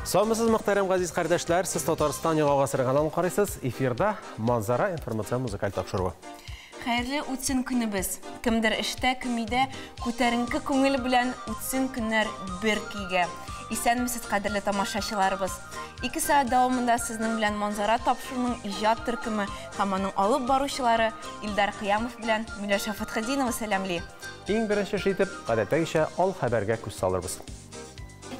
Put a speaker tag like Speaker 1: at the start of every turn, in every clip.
Speaker 1: Саумысыз, мөхтәрәм газиз кардәшләр, сез Татарстан яңа гасыр каналын карыйсыз. Эфирда Манзара информацион музыкаль тапшыруы.
Speaker 2: Хәерле үтсен көнебез. Кемдер эштә, кем өйдә, күтәренке күңел белән үтсен көннәр бер көйгә. Исәнмесез, кадерле тамашачыларыбыз. 2 сәгать дәвамында сезнең белән Манзара тапшыруының иҗат төркеме һәм аның алып баручылары Илдар Кыямов белән Миләүшә Фәтхетдинова сәламли.
Speaker 1: Иң беренче эш итеп, гадәттәгечә, ал хәбәргә күз салырбыз.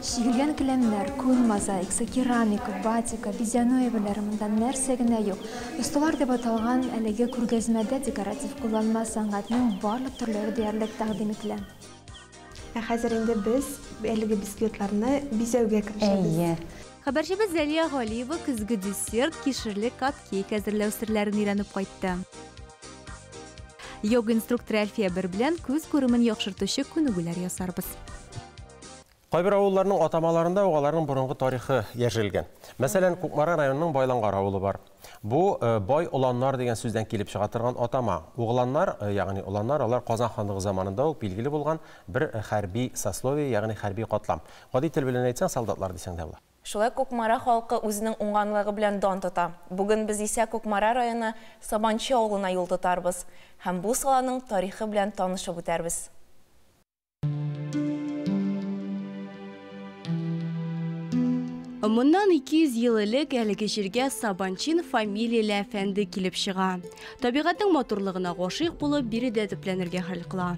Speaker 3: Чигелгән келәмнәр, күн мозаикасы, керамика, батика, бизәнү әйберләре, монда нәрсә генә юк. Осталар дип аталган әлеге күргәзмәдә декоратив кулланма сәнгатьнең барлык төрләре диярлек тәкъдим ителә.
Speaker 4: Ә хәзер инде без әлеге бисквитларны бизәүгә керешәбез.
Speaker 5: Әйе.
Speaker 6: Хәбәрчебез Зәлия Галиева көзге десерт, кишерле капкейк әзерләү серләрен өйрәнеп кайтты. Йога инструкторы Әлфия бер белән күз күремен яхшыртучы күнегүләр ясарбыз.
Speaker 1: Кайбер авылларның атамаларында ук аларның борынгы тарихы яшерелгән. Мәсәлән, Кукмара районының Байлангар авылы бар. Бу бай оланнар дигән сүздән килеп чыга торган атама. Угланнар, ягъни оланнар, алар Казан ханлыгы заманында ук билгеле булган бер хәрби сословие, ягъни хәрби катлам. Гади тел белән әйтсәң, солдатлар дисәң дә була.
Speaker 2: Шулай Кукмара халкы үзенең уңганлыгы белән дан тота. Бүген без исә Кукмара районы Сабанчы авылына юл тотарбыз һәм бу саланың тарихы белән танышып үтәрбез.
Speaker 6: Моннан 200 ел элек әлеге җиргә Сабанчин фамилияле әфәнде килеп чыга. Табигатьнең матурлыгына гашыйк булып, биредә төпләнергә хәл кыла.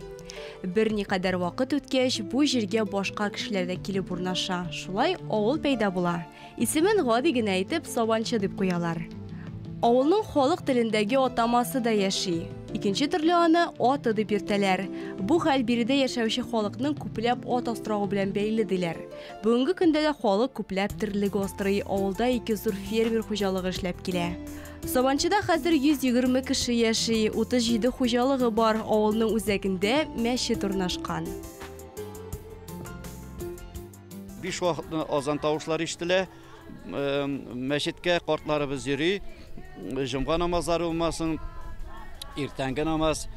Speaker 6: Берникадәр вакыт үткәч, бу җиргә башка кешеләр дә килеп урнаша. Шулай авыл пәйда була. Исемен гади генә әйтеп, Сабанчы дип куялар. Авылның халык телендәге атамасы да яши. Икенче төрле аны аты дип йөртәләр. Бу хәл биредә яшәүче халыкның күпләп ат асрауы белән бәйле диләр. Бүгенге көндә дә халык күпләп терлек асрый. Авылда ике зур фермер хуҗалыгы эшләп килә. Сабанчыда хәзер 120 кеше яши, 37 хуҗалыгы бар. Авылның үзәгендә мәчет урнашкан.
Speaker 7: 5 вакытны азан тавышлары ишетелә. Мәчеткә картларыбыз йөри. Җомга намазлары булмасын, иртәнге намаз,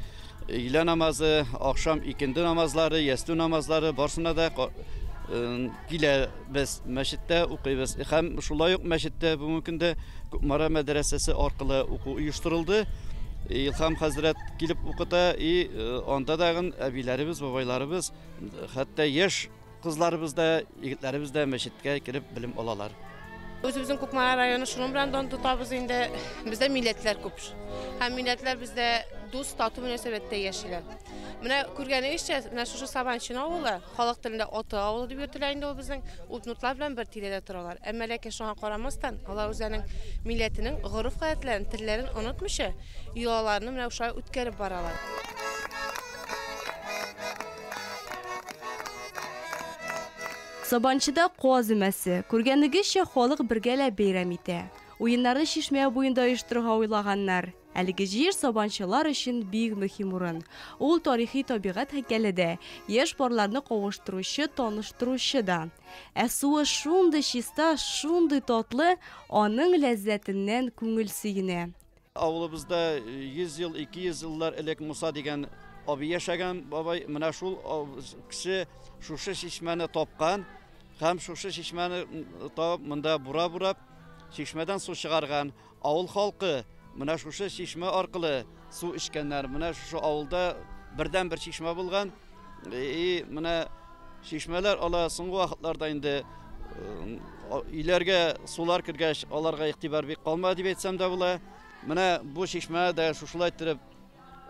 Speaker 7: өйлә намазы, ахшам икенде намазлары, ястү намазлары барсына да киләбез, мәчеттә укыйбыз. Һәм шулай ук мәчеттә бүгенге көндә Кукмара мәдрәсәсе аркылы уку оештырылды. Илһам хәзрәт килеп укыта, и анда дагын әбиләребез, бабайларыбыз, хәтта яшь кызларыбыз да, егетләребез дә мәчеткә кереп белем алалар.
Speaker 8: Үзебезнең Кукмара районы шуның белән дан тотабыз инде. Бездә милләтләр күп. Һәм милләтләр бездә дус, тату мөнәсәбәттә яшиләр. Менә күргәнегезчә, менә шушы Сабанчы авылы, халык телендә Аты авылы дип йөртелә инде ул безнең, удмуртлар белән бер тирәдә торалар. Әмма ләкин шуңа карамастан, алар үзләренең милләтенең гореф-гадәтләрен, телләрен онытмыйча, йолаларны менә шулай үткәреп баралар.
Speaker 6: Сабанчыда каз өмәсе. Күргәнегезчә, халык бергәләп бәйрәм итә. Уеннарны чишмә буенда оештырырга уйлаганнар. Әлеге җир сабанчылар өчен бик мөһим урын. Ул тарихи табигать һәйкәле дә, яшь парларны кавыштыручы, таныштыручы да. Ә суы шундый чиста, шундый татлы, аның ләззәтеннән күңел сөенә.
Speaker 7: Авылыбызда 100 ел, 200 еллар элек Муса дигән абый яшәгән бабай, менә шул кеше шушы чишмәне тапкан һәм шушы чишмәне табып, монда бура-бурап чишмәдән су чыгарган. Авыл халкы менә шушы чишмә аркылы су эчкәннәр. Менә шушы авылда бердән бер чишмә булган. И менә чишмәләр ала соңгы вакытларда инде өйләргә сулар кергәч, аларга игътибар бик калмады дип әйтсәм дә була. Менә бу чишмә дә шушылай итеп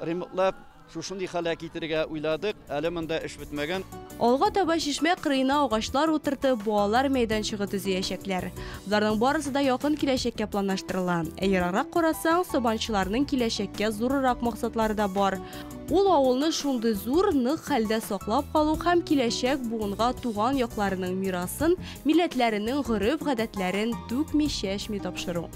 Speaker 7: ремонтлап, шушындый хәлгә китерергә уйладык. Әле монда эш бетмәгән.
Speaker 6: Алга таба чишмә кырыена агачлар утыртып, балалар мәйданчыгы төзеячәкләр. Боларның барысы да якын киләчәккә планлаштырыла. Ә ераграк карасаң, сабанчыларның киләчәккә зуррак максатлары да бар. Ул авылны шундый зур, нык хәлдә саклап калу һәм киләчәк буынга туган якларының мирасын, милләтләренең гореф-гадәтләрен түкми-чәчми тапшыру.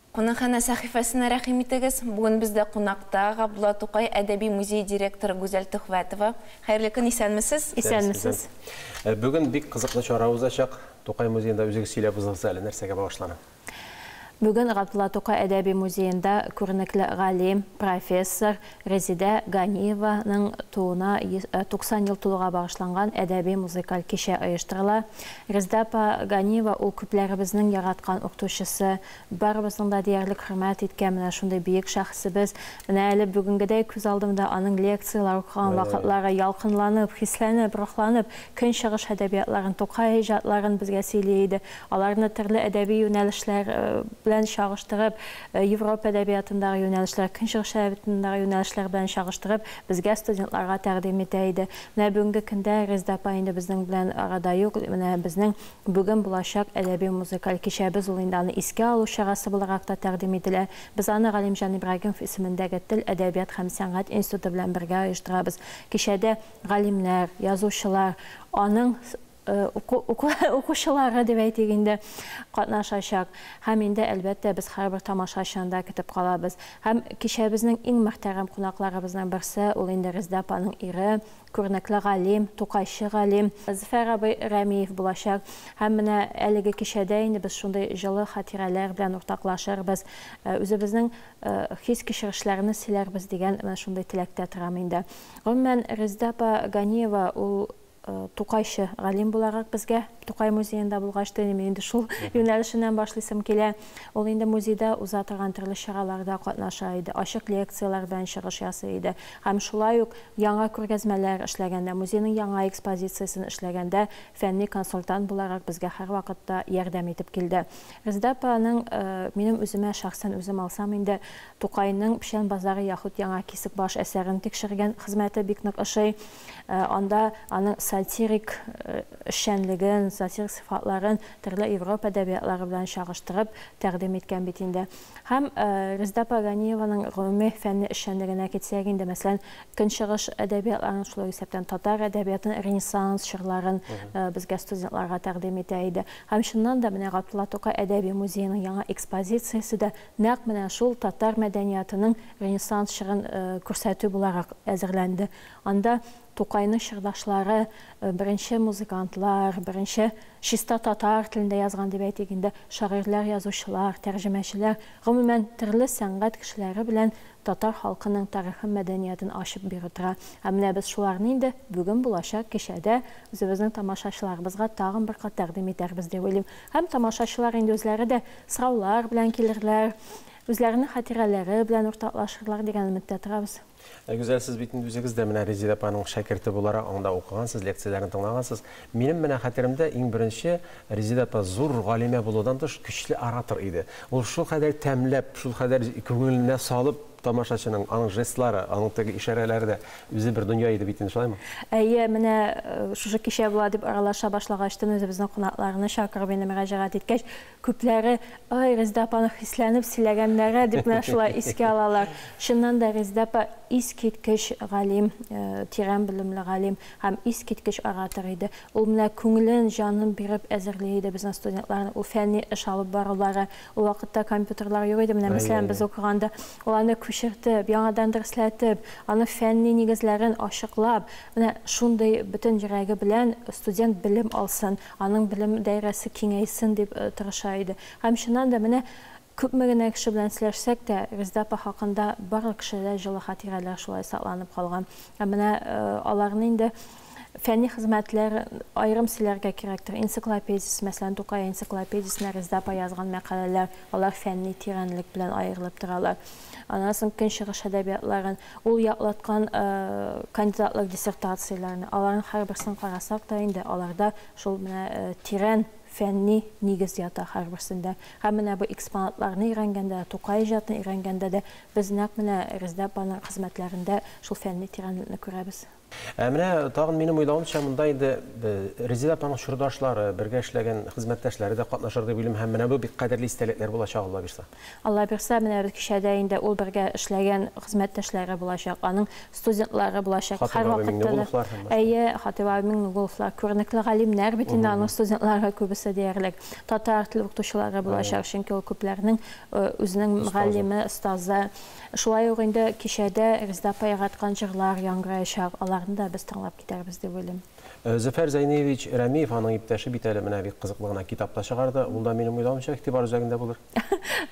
Speaker 2: Кунакханә сәхифәсенә рәхим итегез. Бүген бездә кунакта Габдулла Тукай әдәби музей директоры Гүзәл Төхвәтова. Хәерле көн, исәнмесез?
Speaker 1: Исәнмесез. Бүген бик кызыклы чара узачак. Тукай музеенда үзегез сөйләп узыгыз әле, нәрсәгә багышлана?
Speaker 5: Бүген Габдулла Тукай әдәби музеенда күренекле галим, профессор Резидә Ганиеваның тууына 90 ел тулуга багышланган әдәби музыкаль кичә оештырыла. Резидә апа Ганиева ул күпләребезнең яраткан укытучысы, барыбызның да диярлек хөрмәт иткән менә шундый бөек шәхесебез. Менә әле бүгенгедәй күз алдымда аның лекцияләр укыган вакытлары, ялкынланып, хисләнеп, рухланып, Көнчыгыш әдәбиятларын, Тукай иҗатларын безгә сөйли иде. Аларны төрле әдәби юнәлешләр белән чагыштырып, Европа әдәбиятындагы юнәлешләр, Көнчыгыш әдәбиятындагы юнәлешләр белән чагыштырып, безгә, студентларга тәкъдим итә иде. Менә бүгенге көндә Резеда апа инде безнең белән арада юк. Менә безнең бүген булачак әдәби-музыкаль кичәбез ул инде аны искә алу чарасы буларак та тәкъдим ителә. Без аны Галимҗан Ибрагимов исемендәге Тел, әдәбият һәм сәнгать институты белән бергә оештырабыз. Кичәдә галимнәр, язучылар, аның укучылары дип әйтик инде, катнашачак. Һәм инде, әлбәттә, без һәрбер тамашачыны да көтеп калабыз. Һәм кичәбезнең иң мөхтәрәм кунакларыбызның берсе, ул инде Резеда апаның ире, күренекле галим, тукайчы галим Зөфәр абый Рәмиев булачак. Һәм менә әлеге кичәдә инде без шундый җылы хатирәләр белән уртаклашырбыз, үзебезнең хис-кичерешләрне сөйләрбез дигән менә шундый теләктә торам инде. Гомумән, Резеда апа Ганиева ул Тукайчы галим буларак безгә Тукай музеенда булгач та, мин инде шул юнәлешеннән башлыйсым килә. Ул инде музейда уза торган төрле чараларда катнаша иде, ачык лекцияләр белән чыгыш ясый иде. Һәм шулай ук яңа күргәзмәләр эшләгәндә, музейның яңа экспозициясен эшләгәндә фәнни консультант буларак безгә һәрвакытта ярдәм итеп килде. Резеда апаның, минем үземә шәхсән үзем алсам инде, Тукайның Печән базары яхуд Яңа Кисекбаш әсәрен тикшергән хезмәте бик нык ошый. Анда аның сатирик эшчәнлеген, сатирик сыйфатларын төрле Европа әдәбиятлары белән чагыштырып тәкъдим иткән бит инде. Һәм Резеда апа Ганиеваның гомуми фәнни эшчәнлегенә китсәк инде, мәсәлән, Көнчыгыш әдәбиятларын, шул ук исәптән татар әдәбиятын, Ренессанс чорларын безгә студентларга тәкъдим итә иде. Һәм чыннан да менә Габдулла Тукай әдәби музееның яңа экспозициясе дә нәкъ менә шул татар мәдәниятының Ренессанс чорын күрсәтү буларак әзерләнде. Анда Тукайның чордашлары, беренче музыкантлар, беренче чиста татар телендә язган дип әйтик инде, шагыйрьләр, язучылар, тәрҗемәчеләр, гомумән, төрле сәнгать кешеләре белән татар халкының тарихын, мәдәниятен ачып бирү тора. Һәм менә без шуларны инде бүген булачак кичәдә үзебезнең тамашачыларыбызга тагын бер кат тәкъдим итәрбез дип уйлыйм. Һәм тамашачылар инде үзләре дә сораулар белән килерләр, үзләренең хатирәләре белән уртаклашырлар дигән өметтә торабыз.
Speaker 1: Гүзәл, сез бит инде үзегез дә менә Резеда апаның шәкерте буларак аңда укыгансыз, лекцияләрен тыңлагансыз. Минем менә хәтеремдә иң беренче Резеда апа зур галимә булудан тыш көчле оратор иде. Ул шулкадәр тәмләп, шулкадәр күңеленә салып тамашачының, аның жестлары, аның теге ишарәләре дә үзе бер дөнья иде бит инде, шулаймы?
Speaker 5: Әйе, менә шушы кичә була дип аралаша башлагачтын үзебезнең кунакларны чакырып инде мөрәҗәгать иткәч, күпләре, ай, Резеда апаны хисләнеп сөйләгәннәре дип менә шулай искә алалар. Чыннан да Резеда апа искиткеч галим, тирән белемле галим һәм искиткеч оратор иде. Ул менә күңелен, җанын биреп әзерли иде безнең студентларны. Ул фәнни эш алып барулары, ул вакытта компьютерлар юк иде. Менә мәсәлән, без укыганда ул аны күчертеп, яңадан дәресләтеп, аны фәнни нигезләрен ачыклап, менә шундый бөтен йөрәге белән студент белем алсын, аның белем даирәсе киңәйсен дип тырыша иде. Һәм чыннан да менә күпме генә кеше белән сөйләшсәк тә, Резеда апа хакында барлык кешедә җылы хатирәләр шулай сакланып калган. Һәм менә аларны инде фәнни хезмәтләр аерым сөйләргә кирәктер. Энциклопедиясе, мәсәлән, Тукай энциклопедиясенә Резеда апа язган мәкаләләр, алар фәнни тирәнлек белән аерылып торалар. Аннан соң Көнчыгыш әдәбиятларын, ул яклаткан кандидатлык диссертацияләрен, аларның һәрберсен карасак та инде, аларда шул менә тирән фәнни нигез ята һәрберсендә. Һәм менә бу экспонатларны өйрәнгәндә, Тукай иҗатын өйрәнгәндә дә без нәкъ менә Резеда апаның хезмәтләрендә шул фәнни тирәнлекне күрәбез.
Speaker 1: Менә тагын минем уйлавымча, монда инде Резеда апаның чордашлары, бергә эшләгән хезмәттәшләре дә катнашыр дип уйлыйм, һәм менә бу бик кадерле истәлекләр булачак, Алла бирса.
Speaker 5: Алла бирса, менә без кичәдә инде ул бергә эшләгән хезмәттәшләре булачак, аның студентлары булачак.
Speaker 1: Хатип абый Миңнегуловлар һәм башка.
Speaker 5: Әйе, Хатип абый Миңнегуловлар, күренекле галимнәр бит инде, аның студентлары күбесе диярлек. Татар теле укытучылары булачак, чөнки ул күпләрнең үзенең мөгаллиме, остазы. Шулай ук инде кичәдә Резеда апа яраткан җырлар яңгыраячак, алар Аларны да без тыңлап китәрбез дип уйлыйм.
Speaker 1: Зөфәр Зәйниевич Рәмиев, аның иптәше бит әле менә бик кызыклы гына китап та чыгарды. Ул да минем уйлавымча игътибар үзәгендә булыр.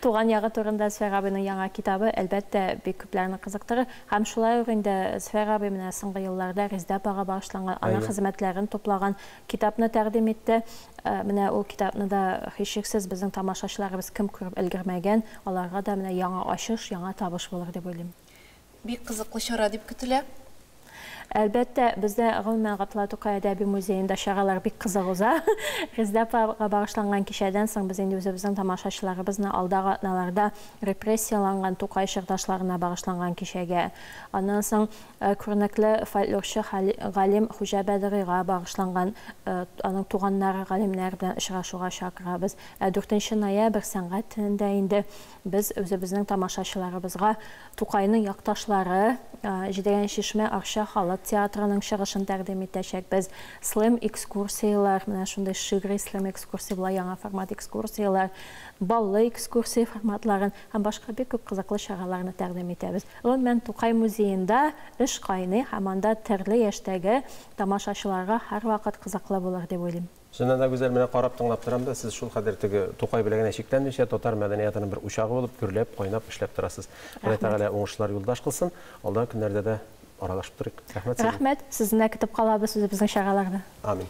Speaker 5: Туган ягы турында Зөфәр абыйның яңа китабы, әлбәттә, бик күпләрне кызыктырыр. Һәм шулай ук инде Зөфәр абый менә соңгы елларда Резда апага багышланган, аның хезмәтләрен туплаган китапны тәкъдим итте. Менә ул китапны да һичшиксез безнең тамашачыларыбыз кем күреп өлгермәгән, аларга да менә яңа ачыш, яңа табыш булыр дип уйлыйм.
Speaker 2: Бик кызыклы чара дип көтелә.
Speaker 5: Әлбәттә, бездә гомумән Габдулла Тукай әдәби музеенда чаралар бик кызык уза. Резда апага багышланган кичәдән соң без инде үзебезнең тамашачыларыбызны алдагы атналарда репрессияланган Тукай чордашларына багышланган кичәгә, аннан соң күренекле фольклорчы галим Хуҗа Бәдрига багышланган аның туганнары галимнәр белән очрашуга чакырабыз. Ә 4 ноябрь сәнгать төнендә инде без үзебезнең тамашачыларыбызга Тукайның якташлары Җидегән чишмә Арча халык театрының чыгышын тәкъдим итәчәкбез. Слэм экскурсияләр, менә шундый шигъри слэм экскурсия була, яңа формат экскурсияләр, баллы экскурсия форматларын һәм башка бик күп кызыклы чараларны тәкъдим итәбез. Гомумән, Тукай музеенда эш кайный һәм анда төрле яшьтәге тамашачыларга һәрвакыт кызыклы булыр дип уйлыйм.
Speaker 1: Чыннан да, Гүзәл, менә карап тыңлап торам да, сез шул кадәр теге Тукай белән генә чикләнмичә, татар мәдәниятының бер учагы булып, гөрләп, кайнап эшләп торасыз. Ходай Тәгалә уңышлар юлдаш кылсын. Алдагы көннәрдә дә аралашып торыйк. Рәхмәт сезгә.
Speaker 5: Рәхмәт, сезне дә көтеп калабыз үзебезнең чараларда.
Speaker 1: Амин.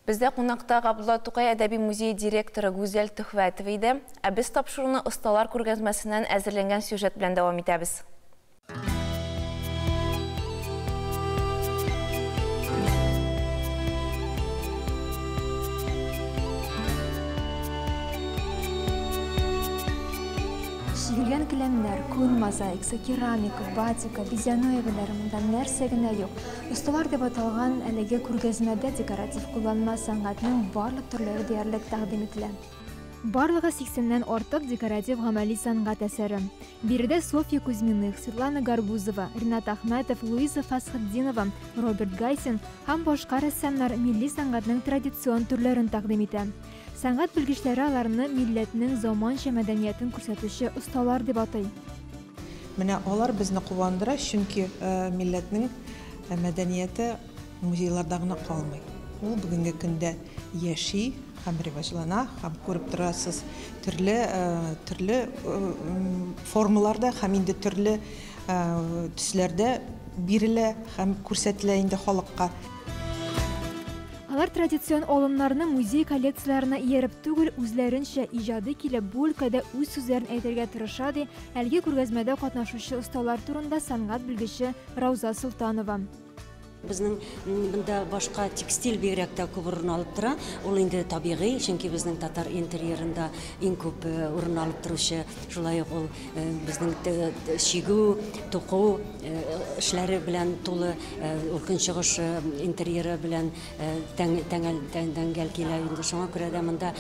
Speaker 2: Бездә кунакта Габдулла Тукай әдәби музее директоры Гүзәл Төхвәтова иде. Ә без тапшыруны осталар күргәзмәсеннән әзерләнгән сюжет белән дәвам итәбез.
Speaker 3: Чигелгән келәмнәр, күн мозаикасы, керамика, батика, бизәнү әйберләре, монда нәрсә генә юк. Осталар дип аталган әлеге күргәзмәдә декоратив кулланма сәнгатьнең барлык төрләре диярлек тәкъдим ителә. Барлыгы 80-нән артык декоратив гамәли сәнгать әсәре. Биредә Софья Кузьминых, Светлана Гарбузова, Ринат Ахмәтов, Луиза Фасхетдинова, Роберт Гайсин һәм башка рәссамнар милли сәнгатьнең традицион төрләрен тәкъдим итә. Сәнгать белгечләре аларны милләтнең заманча мәдәниятен күрсәтүче осталар дип атый.
Speaker 9: Менә алар безне куандыра, чөнки милләтнең мәдәнияте музейларда гына калмый. Ул бүгенге көндә яши һәм риваҗлана, һәм күреп торасыз төрле төрле формаларда һәм инде төрле төсләрдә бирелә һәм күрсәтелә инде халыкка.
Speaker 3: Алар традицион алымнарны музей коллекцияләренә ияреп түгел, үзләренчә иҗади килеп, бу өлкәдә үз сүзләрен әйтергә тырыша, ди әлеге күргәзмәдә катнашучы осталар турында сәнгать белгече Рауза Солтанова.
Speaker 10: Безнең монда башка текстиль бигрәк тә күп урын алып тора. Ул инде табигый, чөнки безнең татар интерьерында иң күп урын алып торучы, шулай ук ул безнең чигү, туку эшләре белән тулы, ул көнчыгыш интерьеры белән тәңгәл килә инде. Шуңа күрә дә монда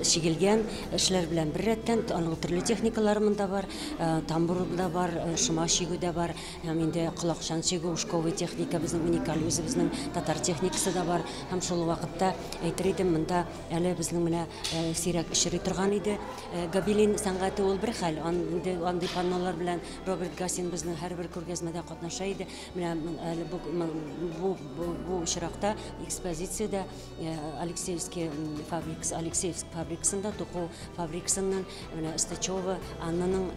Speaker 10: чигелгән эшләр белән беррәттән аның төрле техникалары монда бар, тамбур да бар, шома чигү дә бар, һәм инде колакчан чигү, ушковый техника безнең уникаль үзебезнең татар техникасы да бар. Һәм шул вакытта әйтер идем, монда әле безнең менә сирәк очрый торган иде. Гобелен сәнгате ул бер хәл, инде андый паннолар белән Роберт Гасин безнең һәрбер күргәзмәдә катнаша иде. Менә әле бу очракта экспозициядә Алексеевский фабрикасы, Алексеевск фабрикасында, туку фабрикасыннан менә Стачева Аннаның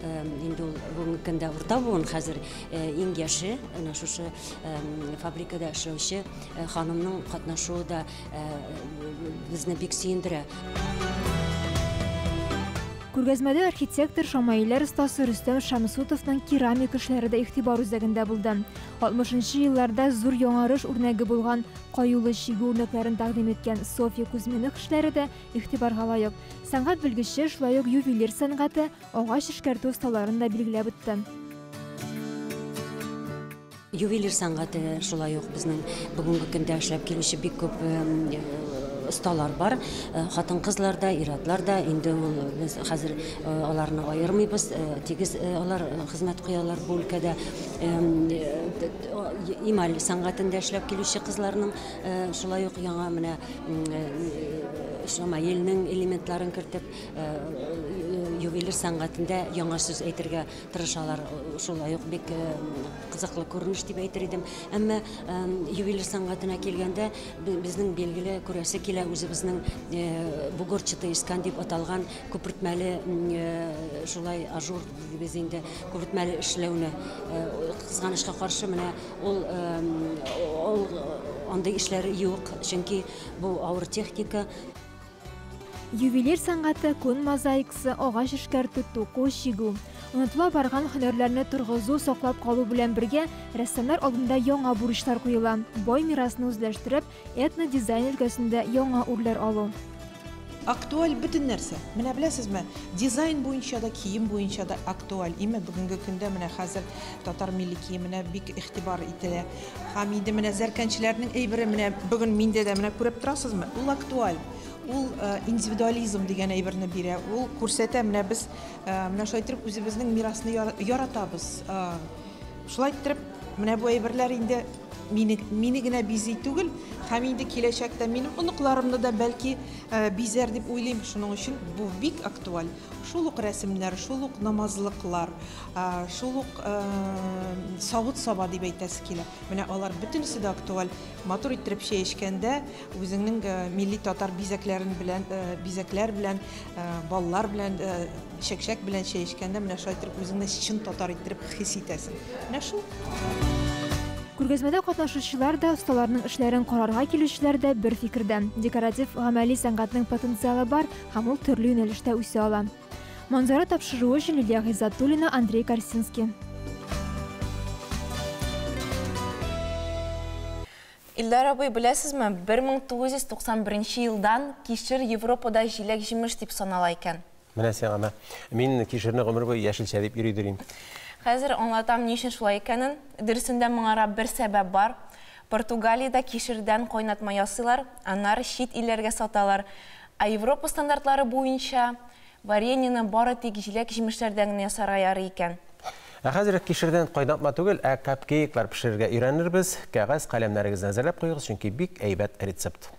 Speaker 10: инде ул бүгенге көндә урта буын, хәзер иң яше, менә шушы фабрикада эшләүче ханымның катнашуы да безне бик сөендерә.
Speaker 3: Күргәзмәдә архитектор шамаилләр остасы Рөстәм Шамсутовның керамик эшләре дә игътибар үзәгендә булды. 60 елларда зур яңарыш үрнәге булган каюлы чигү үрнәкләрен тәкъдим иткән Софья Кузьминых эшләре дә игътибарга лаек. Сәнгать белгече шулай ук ювелир сәнгате, агач эшкәртү осталарын да билгеләп үтте.
Speaker 10: Ювелир сәнгате шулай ук безнең бүгенге көндә эшләп килүче бик күп осталар бар. Хатын-кызлар да, ир-атлар да, инде ул без хәзер аларны аермыйбыз, тигез алар хезмәт куялар бу өлкәдә. Эмаль сәнгатендә эшләп килүче кызларның шулай ук яңа менә шамаилнең элементларын кертеп ювелир сәнгатендә яңа сүз әйтергә тырышалар. Шулай ук бик кызыклы күренеш дип әйтер идем. Әмма ювелир сәнгатенә килгәндә, безнең билгеле күрәсе килә үзебезнең бугорчатый искан дип аталган күпертмәле, шулай ажур дибез инде, күпертмәле эшләүне. Кызганычка каршы, менә ул андый эшләр юк, чөнки бу авыр техника.
Speaker 3: Ювелир сәнгате, күн мозаикасы, агач эшкәртү, туку, чигү. Онытыла барган һөнәрләрне торгызу, саклап калу белән бергә, рәссамнар алдында яңа бурычлар куела. Бай мирасны үзләштереп, этно-дизайн өлкәсендә яңа үрләр алу.
Speaker 9: Актуаль бөтен нәрсә. Менә беләсезме, дизайн буенча да, кием буенча да актуаль. Име бүгенге көндә менә хәзер татар милли киеменә бик игътибар ителә. Һәм инде менә зәркәнчеләрнең әйбере менә бүген миндә дә менә күреп торасызмы? Ул актуаль. Ул индивидуализм дигән әйберне бирә. Ул күрсәтә, менә без менә шулай итеп үзебезнең мирасны яратабыз. Шулай итеп, менә бу әйберләр инде мине генә бизи түгел, һәм инде киләчәктә минем оныкларымны да бәлки бизәр дип уйлыйм. Шуның өчен бу бик актуаль. Шул ук рәсемнәр, шул ук намазлыклар, шул ук савыт-саба дип әйтәсе килә. Менә алар бөтенесе дә актуаль. Матур иттереп чәй эчкәндә үзеңнең милли татар бизәкләрен белән, бизәкләр белән, баллар белән, чәкчәк белән чәй эчкәндә менә шулай иттереп үзеңне чын татар иттереп хис итәсең. Менә шул.
Speaker 3: Күргәзмәдә катнашучылар да, осталарның эшләрен карарга килүчеләр дә бер фикердә. Декоратив гамәли сәнгатьнең потенциалы бар һәм ул төрле юнәлештә үсә ала. Манзара тапшыруы өчен Лилия Гыйззатуллина, Андрей Корсинский.
Speaker 2: Илдар абый, беләсезме, 1991 елдан кишер Европада җиләк-җимеш дип санала икән.
Speaker 1: Менә сиңа мә. Мин кишерне гомер буе яшелчә дип йөри дөрим.
Speaker 2: Хәзер аңлатам, ни өчен шулай икәнен. Дөресендә моңара бер сәбәп бар. Португалиядә кишердән кайнатма ясыйлар, аннары чит илләргә саталар. Ә Европа стандартлары буенча вареньены бары тик җиләк-җимешләрдән генә ясарга ярый икән.
Speaker 1: Ә хәзер кишердән кайнатма түгел, ә капкейклар пешерергә өйрәнербез. Кәгазь каләмнәрегезне әзерләп куегыз, чөнки бик әйбәт рецепт.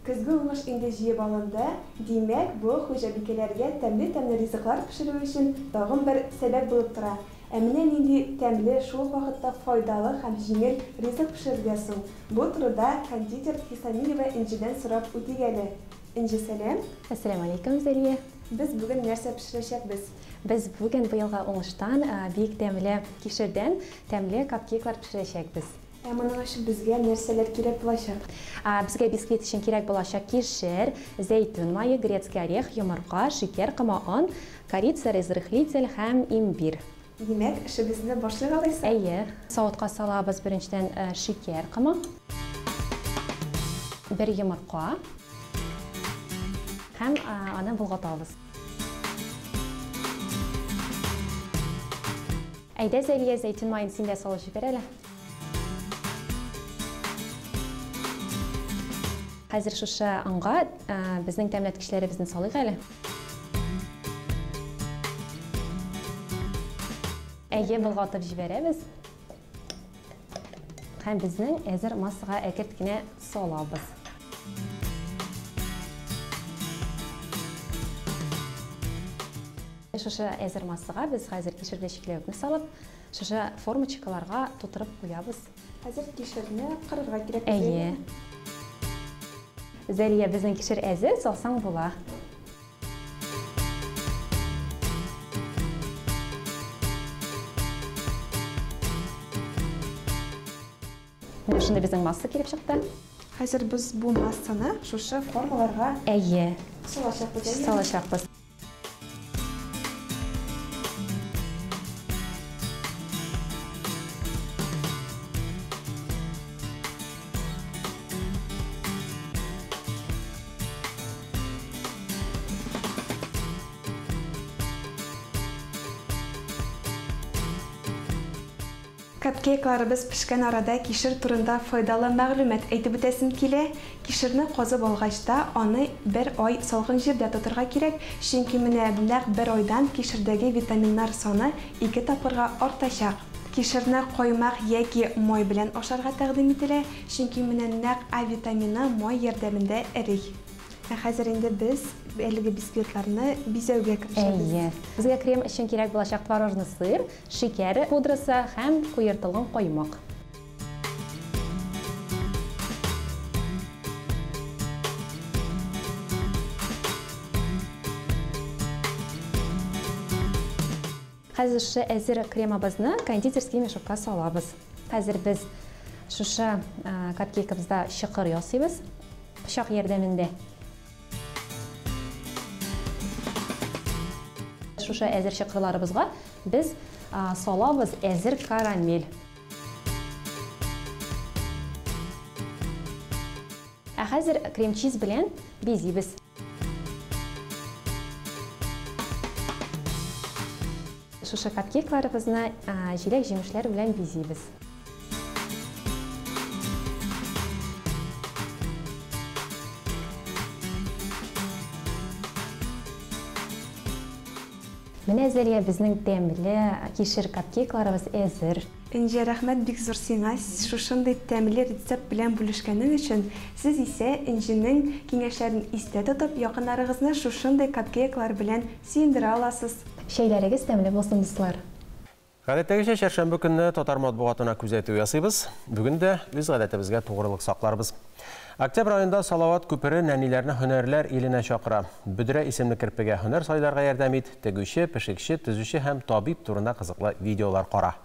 Speaker 4: Көзге уңыш инде җыеп алынды, димәк, бу хуҗабикәләргә тәмле-тәмле ризыклар пешерү өчен тагын бер сәбәп булып тора. Ә менә нинди тәмле, шул ук вакытта файдалы һәм җиңел ризык пешерергә соң? Бу турыда кондитер Хисамиева Энҗедән сорап үтик әле. Энҗе, сәлам.
Speaker 11: Әссәламү алейкум, Зәлия.
Speaker 4: Без бүген нәрсә пешерәчәкбез?
Speaker 11: Без бүген быелгы уңыштан бик тәмле кишердән тәмле капкейклар пешерәчәкбез.
Speaker 4: Ә моның өчен безгә нәрсәләр кирәк булачак?
Speaker 11: Безгә бисквит өчен кирәк булачак кишер, зәйтүн мае, грецкий орех, йомырка, шикәр, кома он, корица, разрыхлитель һәм имбирь.
Speaker 4: Димәк, эшебезне башлыйк алайса?
Speaker 11: Әйе. Савытка салабыз беренчедән шикәр комы, бер йомырка һәм аны болгатабыз. Әйдә, Зәлия, зәйтүн маен син дә салып җибәр әле. Хәзер шушы онга безнең тәмләткечләребезне салыйк әле. Әйе, болгатып җибәрәбез. Һәм безнең әзер массага әкерт кенә салабыз. Шушы әзер массага без хәзер кишерле чикләвекне салып, шушы формочкаларга тутырып куябыз.
Speaker 4: Хәзер кишерне кырырга кирәк.
Speaker 11: Әйе. Зәлия, безнең кишер әзер, салсаң була. Менә шундый безнең масса килеп чыкты.
Speaker 4: Хәзер без бу массаны шушы формаларга
Speaker 11: Әйе.
Speaker 4: салачакбыз, әйе?
Speaker 11: Салачакбыз.
Speaker 4: Капкейкларыбыз пешкән арада кишер турында файдалы мәгълүмат әйтеп үтәсем килә. Кишерне казып алгач та, аны бер ай салкын җирдә тотырга кирәк, чөнки менә нәкъ бер айдан кишердәге витаминнар саны 2 тапкырга артачак. Кишерне каймак яки май белән ашарга тәкъдим ителә, чөнки менә нәкъ А витамины май ярдәмендә эри. Ә хәзер инде без әлеге бисквитларны бизәүгә керешәбез.
Speaker 11: Әйе. Безгә крем өчен кирәк булачак творожный сыр, шикәр пудрасы һәм куертылган каймак. Хәзер шушы әзер кремабызны кондитерский мешокка салабыз. Хәзер без шушы капкейкыбызда чокыр ясыйбыз пычак ярдәмендә. Шушы әзер чокырларыбызга без салабыз әзер карамель. Ә хәзер крем-чиз белән бизибез. Шушы капкейкларыбызны җиләк-җимешләр белән бизибез. Менә, Зәлия, безнең тәмле кишер капкейкларыбыз әзер.
Speaker 4: Энҗе, рәхмәт бик зур сиңа, шушындый тәмле рецепт белән бүлешкәнең өчен. Сез исә Энҗенең киңәшләрен истә тотып, якыннарыгызны шушындый капкейклар белән сөендерә аласыз.
Speaker 11: Чәйләрегез тәмле булсын, дуслар!
Speaker 1: Гадәттәгечә, чәршәмбе көнне татар матбугатына күзәтү ясыйбыз. Бүген дә үз гадәтебезгә тугрылык сакларбыз. Октябрь аенда Салават күпере нәниләрне һөнәрләр иленә чакыра. Бөдрә исемле керпегә һөнәр сайларга ярдәм ит, тегүче, пешекче, төзүче һәм табиб турында кызыклы видеолар кара.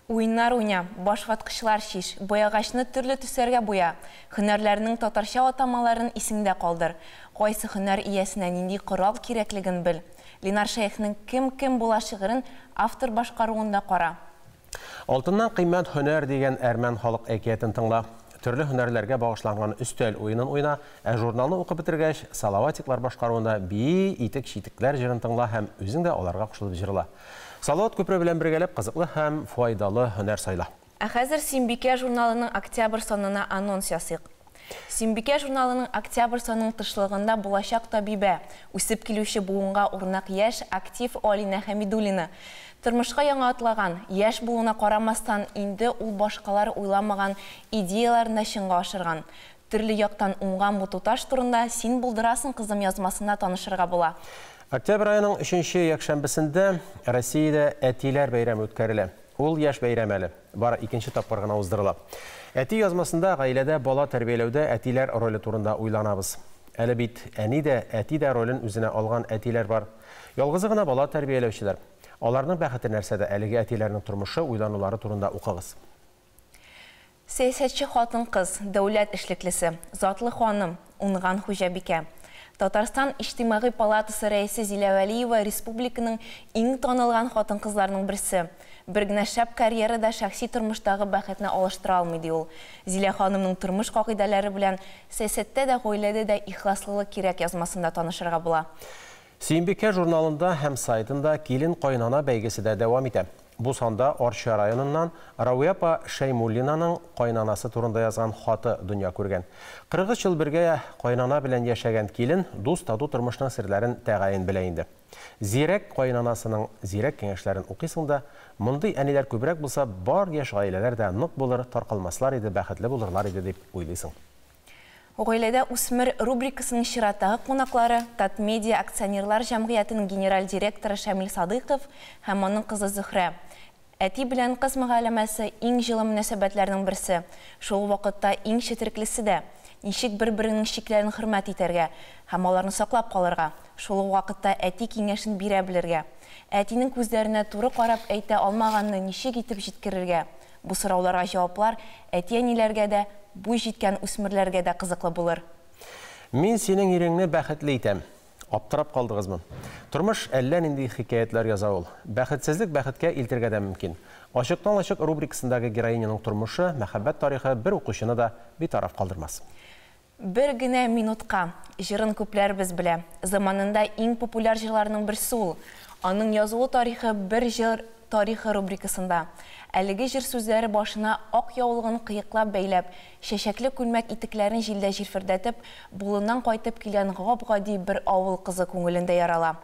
Speaker 2: Уеннар уйна, башваткычлар чиш, боягачны төрле төсләргә буя, һөнәрләрнең татарча атамаларын исеңдә калдыр, кайсы һөнәр иясенә нинди корал кирәклеген бел. Ленар Шәехнең Кем кем була шигырен автор башкаруында кара.
Speaker 1: Алтыннан кыйммәт һөнәр дигән әрмән халык әкиятен тыңла. Төрле һөнәрләргә багышланган өстәл уенын уйна, ә журналны укып бетергәч, Салаватиклар башкаруында бии, итек, читекләр җырын тыңла һәм үзең дә аларга кушылып җырла. Салават күпере белән бергәләп кызыклы һәм файдалы һөнәр сайла.
Speaker 2: Ә хәзер Сөембикә журналының октябрь санына анонс ясыйк. Сөембикә журналының октябрь санының тышлыгында булачак табибә, үсеп килүче буынга урнак яшь, актив Алинә Хәмидуллина. Тормышка яңа атлаган, яшь булуына карамастан, инде ул башкалар уйламаган идеяләрен дә чынга ашырган. Төрле яктан уңган бу туташ турында Син булдырасың, кызым язмасында танышырга була.
Speaker 1: Октябрь аеның өченче якшәмбесендә Россиядә әтиләр бәйрәме үткәрелә. Ул яшь бәйрәм әле, бары икенче тапкыр гына уздырыла. Әти язмасында гаиләдә бала тәрбияләүдә әтиләр роле турында уйланабыз. Әле бит әни дә, әти дә ролен үзенә алган әтиләр бар. Ялгызы гына бала тәрбияләүчеләр. Аларның бәхете нәрсәдә? Әлеге әтиләрнең тормышы, уйланулары турында укыгыз.
Speaker 2: Сәясәтче хатын-кыз, дәүләт эшлеклесе, затлы ханым, уңган хуҗабикә. Татарстан Иҗтимагый палатасы рәисе Зилә Вәлиева республиканың иң танылган хатын-кызларының берсе. Бер генә шәп карьера да шәхси тормыштагы бәхетне алыштыра алмый, ди ул. Зилә ханымның тормыш кагыйдәләре белән Сәясәттә дә, гаиләдә дә ихласлылык кирәк язмасында танышырга була.
Speaker 1: Сөембикә журналында һәм сайтында Килен-кайнана бәйгесе дә дәвам итә. Бу санда Арча районыннан Рауя апа Шәймуллинаның кайнанасы турында язган хаты дөнья күргән. 43 ел бергә кайнана белән яшәгән килен дус-тату тормышның серләрен тәгаен белә инде. Зирәк кайнанасының зирәк киңәшләрен укыйсың да, мондый әниләр күбрәк булса, бар яшь гаиләләр дә нык булыр, таркалмаслар иде, бәхетле булырлар иде дип уйлыйсың.
Speaker 2: Гаиләдә үсмер рубрикасының чираттагы кунаклары Татмедиа акционерлар җәмгыятенең генераль директоры Шамил Садыйков һәм аның кызы Зөһрә. Әти белән кыз мөгаләмәсе иң җылы мөнәсәбәтләрнең берсе, шул ук вакытта иң четереклесе дә. Ничек бер-береңнең чикләрен хөрмәт итәргә һәм аларны саклап калырга, шул ук вакытта әти киңәшен бирә белергә? Әтинең күзләренә туры карап әйтә алмаганны ничек итеп җиткерергә? Бу сорауларга җаваплар әти-әниләргә дә, буй җиткән үсмерләргә дә кызыклы булыр.
Speaker 1: Мин синең иреңне бәхетле итәм. Аптырап калдыгызмы? Тормыш әллә нинди хикәятләр яза ул. Бәхетсезлек бәхеткә илтергә дә мөмкин. Ачыктан-ачык рубрикасындагы героиняның тормышы, мәхәббәт тарихы бер укучыны да битараф калдырмас.
Speaker 2: Бер генә минутка җырын күпләребез белә. Заманында иң популяр җырларның берсе ул. Аның язылу тарихы Бер җыр тарихы рубрикасында. Әлеге җыр сүзләре башына ак яулыгын кыеклап бәйләп, чәчәкле күлмәк итекләрен җилдә җилфердәтеп, болыннан кайтып килгән гап-гади бер авыл кызы күңелендә ярала.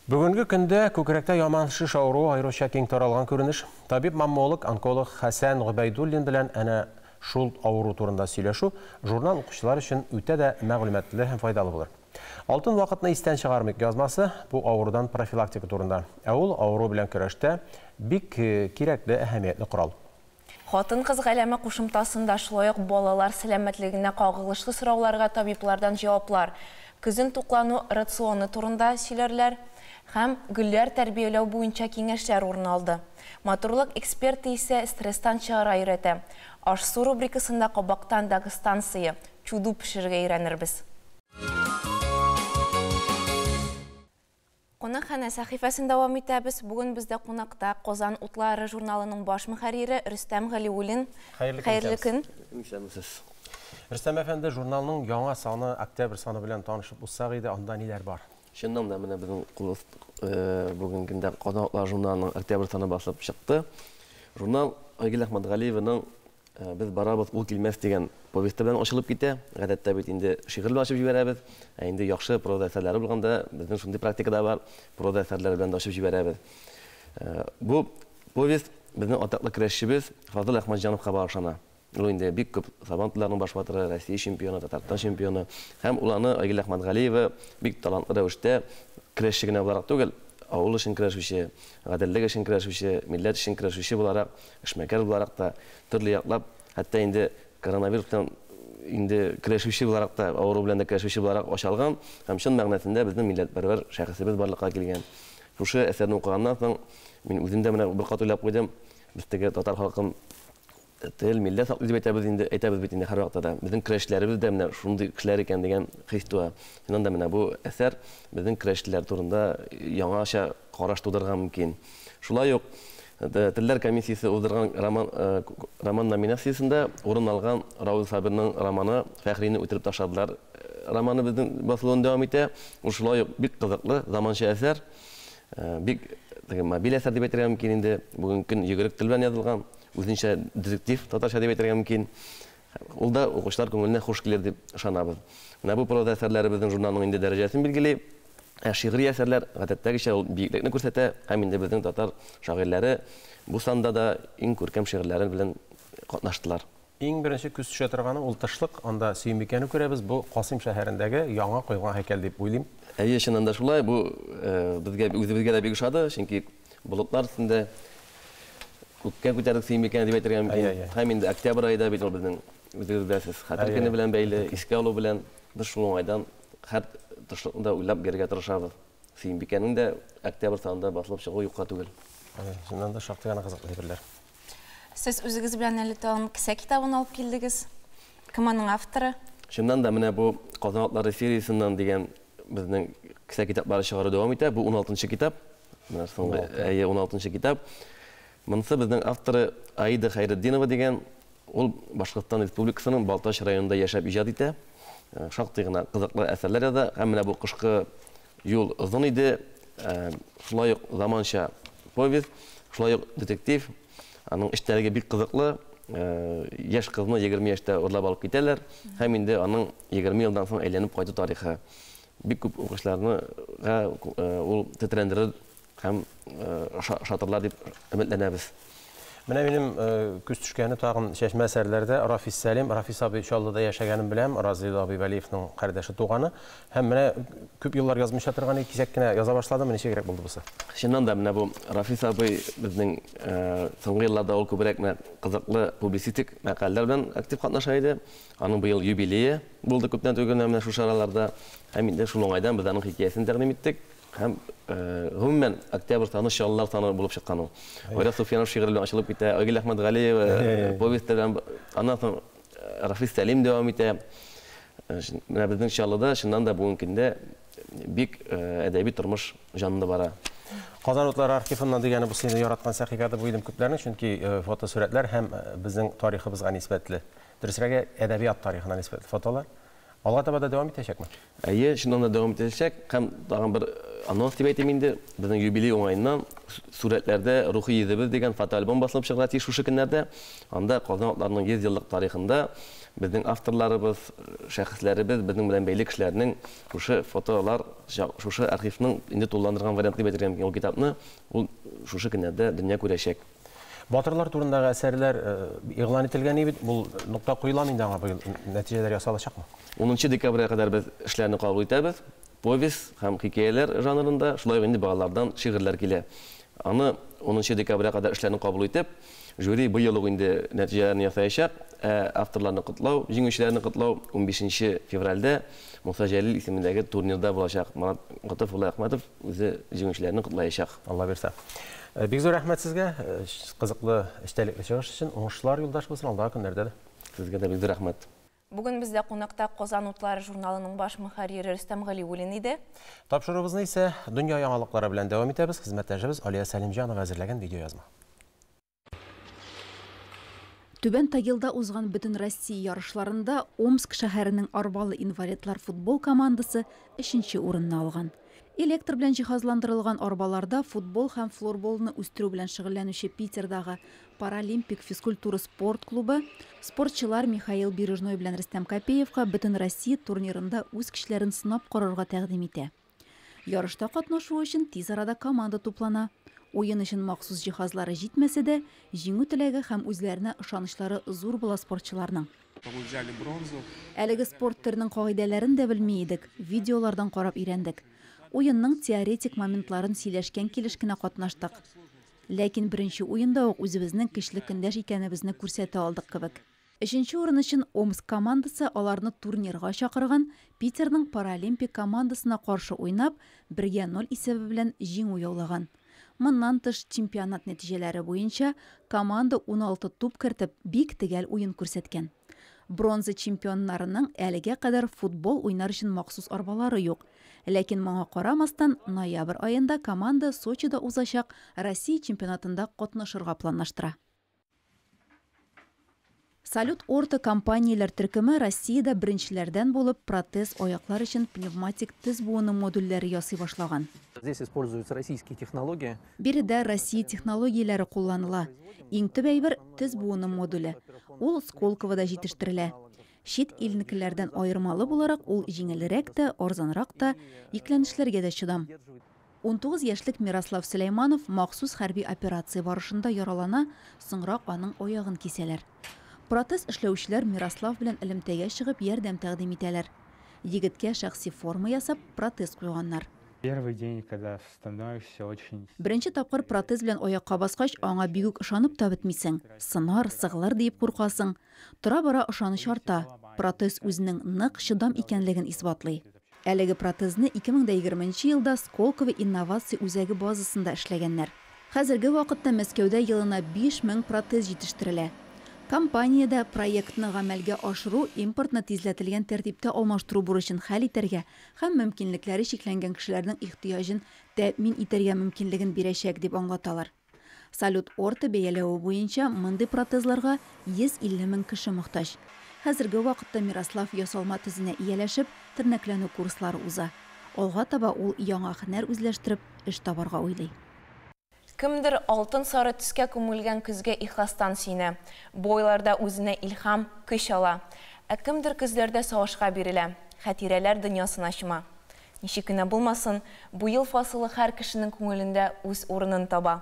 Speaker 1: Бүгенге көндә күкрәктә яман шеш авыруы аеруча киң таралган күренеш. Табиб-маммолог, онколог Хәсән Гобәйдуллин белән әнә шул авыру турында сөйләшү журнал укучылар өчен үтә дә мәгълүматлы һәм файдалы булыр. Алтын вакытны истән чыгармыйк язмасы бу авырудан профилактика турында. Ә ул авыру белән көрәштә бик кирәкле, әһәмиятле корал.
Speaker 2: Хатын-кыз галәме кушымтасында шулай ук балалар сәламәтлегенә кагылышлы сорауларга табиблардан җаваплар, көзен туклану рационы турында сөйләрләр һәм гөлләр тәрбияләү буенча киңәшләр урын алды. Матурлык эксперты исә стресстан чыгарга өйрәтә. Аш-су рубрикасында кабактан Дагыстан сые, чуду пешерергә өйрәнербез. Кунакханә сәхифәсен дәвам итәбез. Бүген бездә кунакта Казан утлары журналының баш мөхәррире Рөстәм Галиуллин. Хәерле көн.
Speaker 1: Исәнмесез. Рөстәм әфәнде, журналның яңа саны, октябрь саны белән танышып узсак иде, анда ниләр бар?
Speaker 12: Чыннан да, менә безнең кул бүгенге көндә Казан утлары журналының октябрь саны басылып чыкты. Журнал Айгөл Әхмәтгалиеваның Без барабыз, ул килмәс дигән повесте белән ачылып китә. Гадәттә бит инде шигырь белән ачып җибәрәбез. Ә инде яхшы проза әсәрләре булганда, безнең шундый практика да бар, проза әсәрләре белән дә ачып җибәрәбез. Бу повесть безнең атаклы көрәшчебез Фазыл Әхмәтҗановка багышлана. Ул инде бик күп Сабан туйларының баш батыры, Россия чемпионы, Татарстан чемпионы. Һәм ул аны Айгөл Әхмәтгалиева бик талантлы рәвештә көрәшче генә буларак түгел, авыл өчен көрәшүче, гаделлек өчен көрәшүче, милләт өчен көрәшүче буларак, эшмәкәр буларак та, төрле яклап, хәтта инде коронавирус белән инде көрәшүче буларак та, авыру белән дә көрәшүче буларак ача алган һәм чын мәгънәсендә безнең милләтпәрвәр шәхесебез барлыкка килгән. Шушы әсәрне укыганнан соң, мин үзем дә менә бер кат уйлап куйдым, без теге татар халкын тел, милләт саклый дип әйтәбез инде, әйтәбез бит инде һәрвакытта да. Безнең көрәшчеләребез дә менә шундый кешеләр икән дигән хис туа. Чыннан да менә бу әсәр безнең көрәшчеләр турында яңача караш тудырырга мөмкин. Шулай ук Телләр комиссиясе уздырган роман роман номинациясендә урын алган Равил Сабирның романы Фәхрине үтереп ташладылар романы безнең басылуын дәвам итә. Ул шулай ук бик кызыклы, заманча әсәр. Бик теге мобиль әсәр дип әйтергә мөмкин инде. Бүгенге көн йөгерек тел белән язылган. Үзенчә детектив татарча дип әйтергә мөмкин. Ул да укучылар күңеленә хуш килер дип ышанабыз. Менә бу проза әсәрләре безнең журналның инде дәрәҗәсен билгели. Ә шигъри әсәрләр, гадәттәгечә, ул биеклекне күрсәтә һәм инде безнең татар шагыйрьләре бу санда да иң күркәм шигырьләре белән катнаштылар.
Speaker 1: Иң беренче күз төшә торганы ул тышлык, анда Сөембикәне күрәбез, бу Касыйм шәһәрендәге яңа куелган һәйкәл дип уйлыйм.
Speaker 12: Әйе, чыннан да шулай, бу безгә үзебезгә дә бик ошады, чөнки болытлар өстендә күккә күтәрдек Сөембикәне дип әйтергә мөмкин. Һәм инде октябрь ае да бит ул безнең, үзегез беләсез, Хәтер көне белән бәйле, искә алу белән. Без шул уңайдан һәр тышлыкны да уйлап бирергә тырышабыз. Сөембикәнең дә октябрь санында басылып чыгуы юкка түгел.
Speaker 1: Чыннан да шактый гына кызыклы әйберләр.
Speaker 2: Сез үзегез белән әле тагын кесә китабын алып килдегез. Кем аның авторы?
Speaker 12: Чыннан да менә бу Казан атлары сериясеннән дигән безнең кесә китаплары чыгару дәвам итә. Бу уналтынчы китап. Менә соңгы, әйе, уналтынчы китап. Монысы безнең авторы Аида Хәйретдинова дигән. Ул Башкортстан Республикасының Балтач районында яшәп иҗат итә. Шактый гына кызыклы әсәрләр яза. Һәм менә бу Кышкы юл озын иде. Шулай ук заманча повесть, шулай ук детектив. Аның эчтәлеге бик кызыклы. Яшь кызны 20 яшьтә урлап алып китәләр. Һәм инде аның 20 елдан соң әйләнеп кайту тарихы. Бик күп укучыларны ул тетрәндерер һәм ошатырлар дип өметләнәбез.
Speaker 1: Менә минем күз төшкәне тагын чәчмә әсәрләрдә Рафис Сәлим, Рафис абый Чаллыда яшәгәнен беләм, Разил абый Вәлиевның кардәше, туганы. Һәм менә күп еллар язмыйча торган иде, кисәк кенә яза башлады, ничегрәк булды бусы?
Speaker 12: Чыннан да, менә бу Рафис абый безнең соңгы елларда ул күбрәк менә кызыклы публицистик мәкаләләр белән актив катнаша иде. Аның быел юбилее булды күптән түгел менә шушы араларда. Һәм инде шул уңайдан без аның хикәясен тәкъдим иттек. Һәм гомумән октябрь саны чаллылар саны булып чыккан ул. Айрат Суфиянов шигыре белән ачылып китә, Айгөл Әхмәтгалиева повесте белән, аннан соң Рафис Сәлим дәвам итә. Менә безнең Чаллыда чыннан да бүгенге көндә бик әдәби тормыш җанлы бара.
Speaker 1: Казан утлары архивыннан дигәне бу сине яраткан сәхифә дип уйлыйм күпләрнең, чөнки фотосурәтләр һәм безнең тарихыбызга нисбәтле, дөресрәге әдәбият тарихына нисбәтле фотолар. Алга таба да дәвам итәчәкме?
Speaker 12: Әйе, чыннан да дәвам итәчәк. Һәм тагын бер анонс дип әйтим инде, безнең юбилей уңаеннан Сурәтләрдә рухи йөзебез дигән фотоальбом басылып чыгарга тиеш шушы көннәрдә. Анда Казан атларының 100 еллык тарихында безнең авторларыбыз, шәхесләребез, безнең белән бәйле кешеләрнең шушы фотолар, шушы архивның инде тулыландырган варианты дип әйтергә мөмкин ул китапны, ул шушы көннәрдә дөнья күрәчәк.
Speaker 1: Батырлар турындагы әсәрләр игълан ителгән бит, бу нокта куелам инде аңа быел нәтиҗәләр ясалачакмы?
Speaker 12: 10 декабрьгә кадәр без эшләрне кабул итәбез. Повесть һәм хикәяләр жанрында, шулай ук инде балалардан шигырьләр килә. Аны 10 декабрьгә кадәр эшләрне кабул итеп, жюри быел ук инде нәтиҗәләрне ясаячак. Ә авторларны котлау, җиңүчеләрне котлау 15 февральдә Муса Җәлил исемендәге турнирда булачак. Марат Готыф улы Әхмәтов үзе җиңүчеләрне котлаячак.
Speaker 1: Алла бирсә. Бик зур рәхмәт сезгә, кызыклы эчтәлекле чыгыш өчен. Уңышлар юлдаш булсын алдагы көннәрдә дә.
Speaker 12: Сезгә дә бик зур рәхмәт.
Speaker 2: Бүген бездә кунакта Казан утлары журналының баш мөхәррире Рөстәм Галиуллин иде.
Speaker 1: Тапшыруыбызны исә дөнья яңалыклары белән дәвам итәбез. Хезмәттәшебез Алия Сәлимҗанова әзерләгән видеоязма.
Speaker 13: Түбән Тагилда узган бөтен Россия ярышларында Омск шәһәренең арбалы инвалидлар футбол командасы 3нче урынны алган. Электр белән җиһазландырылган арбаларда футбол һәм флорболны үстерү белән шөгыльләнүче Питердагы Паралимпик физкультура спорт клубы спортчылар Михаил Бережной белән Рөстәм Копеевка бөтен Россия турнирында үз көчләрен сынап карарга тәкъдим итә. Ярышта катнашу өчен тиз арада команда туплана. Уен өчен махсус җиһазлары җитмәсә дә, җиңү теләге һәм үзләренә ышанычлары зур була спортчыларның. Әлеге спорт төренең кагыйдәләрен дә белми идек, видеолардан карап өйрәндек. Уенның теоретик моментларын сөйләшкән килеш кенә катнаштык. Ләкин беренче уенда ук үзебезнең көчле көндәш икәнебезне күрсәтә алдык кебек. Өченче урын өчен Омск командасы аларны турнирга чакырган Питерның паралимпик командасына каршы уйнап, 1-0 исәбе белән җиңү яулаган. Моннан тыш чемпионат нәтиҗәләре буенча команда 16 туп кертеп, бик төгәл уен күрсәткән. Бронза чемпионнарының әлегә кадәр футбол уйнар өчен махсус арбалары юк. Ләкин моңа карамастан, ноябрь аенда команда Сочида узачак Россия чемпионатында катнашырга планлаштыра. Салют орто компанияләр төркеме Россиядә беренчеләрдән булып протез аяклар өчен пневматик тез буыны модульләре ясый башлаган.
Speaker 14: Здесь используются российские технологии.
Speaker 13: Биредә Россия технологияләре кулланыла. Иң төп әйбер тез буыны модуле. Ул Сколковода җитештерелә. Чит илнекеләрдән аермалы буларак, ул җиңелрәк тә, арзанрак та, йөкләнешләргә дә чыдам. 19 яшьлек Мирослав Сөләйманов махсус хәрби операция барышында яралана, соңрак аның аягын кисәләр. Протез эшләүчеләр Мирослав белән элемтәгә чыгып ярдәм тәкъдим итәләр. Егеткә шәхси форма ясап, протез куйганнар.
Speaker 15: Первый день, когда становишься очень...
Speaker 13: Беренче тапкыр протез белән аякка баскач, аңа бик үк ышанып та бетмисең. Сынар, сыгылыр диеп куркасың. Тора-бара ышаныч арта. Протез үзенең нык, чыдам икәнлеген исбатлый. Әлеге протезны 2020 елда Сколково инновация үзәге базасында эшләгәннәр. Хәзерге вакытта Мәскәүдә елына 5000 протез җитештерелә. Компаниядә проектны гамәлгә ашыру импортны тизләтелгән тәртиптә алмаштыру бурычын хәл итәргә һәм мөмкинлекләре чикләнгән кешеләрнең ихтыяҗын тәэмин итәргә мөмкинлеген бирәчәк дип аңлаталар. Салют орто бәяләве буенча мондый протезларга 150 мең кеше мохтаҗ. Хәзерге вакытта Мирослав ясалма тезенә ияләшеп, тернәкләнү курслары уза. Алга таба ул яңа һөнәр үзләштереп, эш табарга уйлый.
Speaker 2: Кемдер алтын сары төскә күмелгән көзгә ихластан сөенә. Бу айларда үзенә илһам, көч ала. Ә кемдер көзләрдә сагышка бирелә, хатирәләр дөньясына чума. Ничек кенә булмасын, бу ел фасылы һәр кешенең күңелендә үз урынын таба.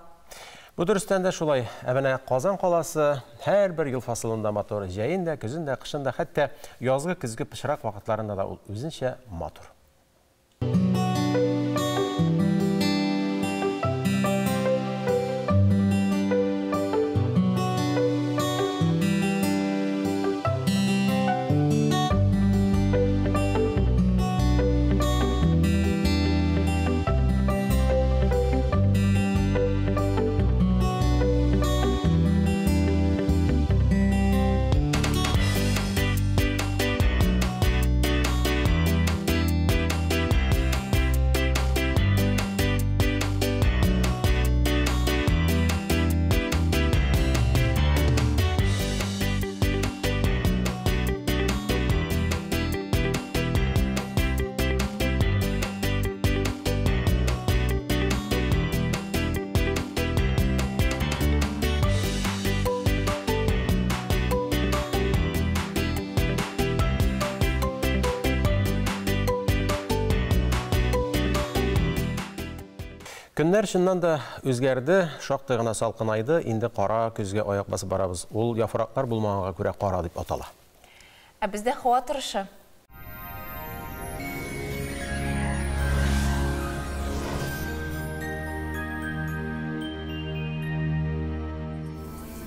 Speaker 1: Бу дөрестән дә шулай. Ә менә Казан каласы һәрбер ел фасылында матур. Җәен дә, көзен дә, кышын да, хәтта язгы, көзге пычрак вакытларында да ул үзенчә матур. Көннәр чыннан да үзгәрде, шактый гына салкынайды, инде кара көзгә аяк басып барабыз. Ул яфраклар булмаганга күрә кара дип атала.
Speaker 2: Ә бездә һава торышы.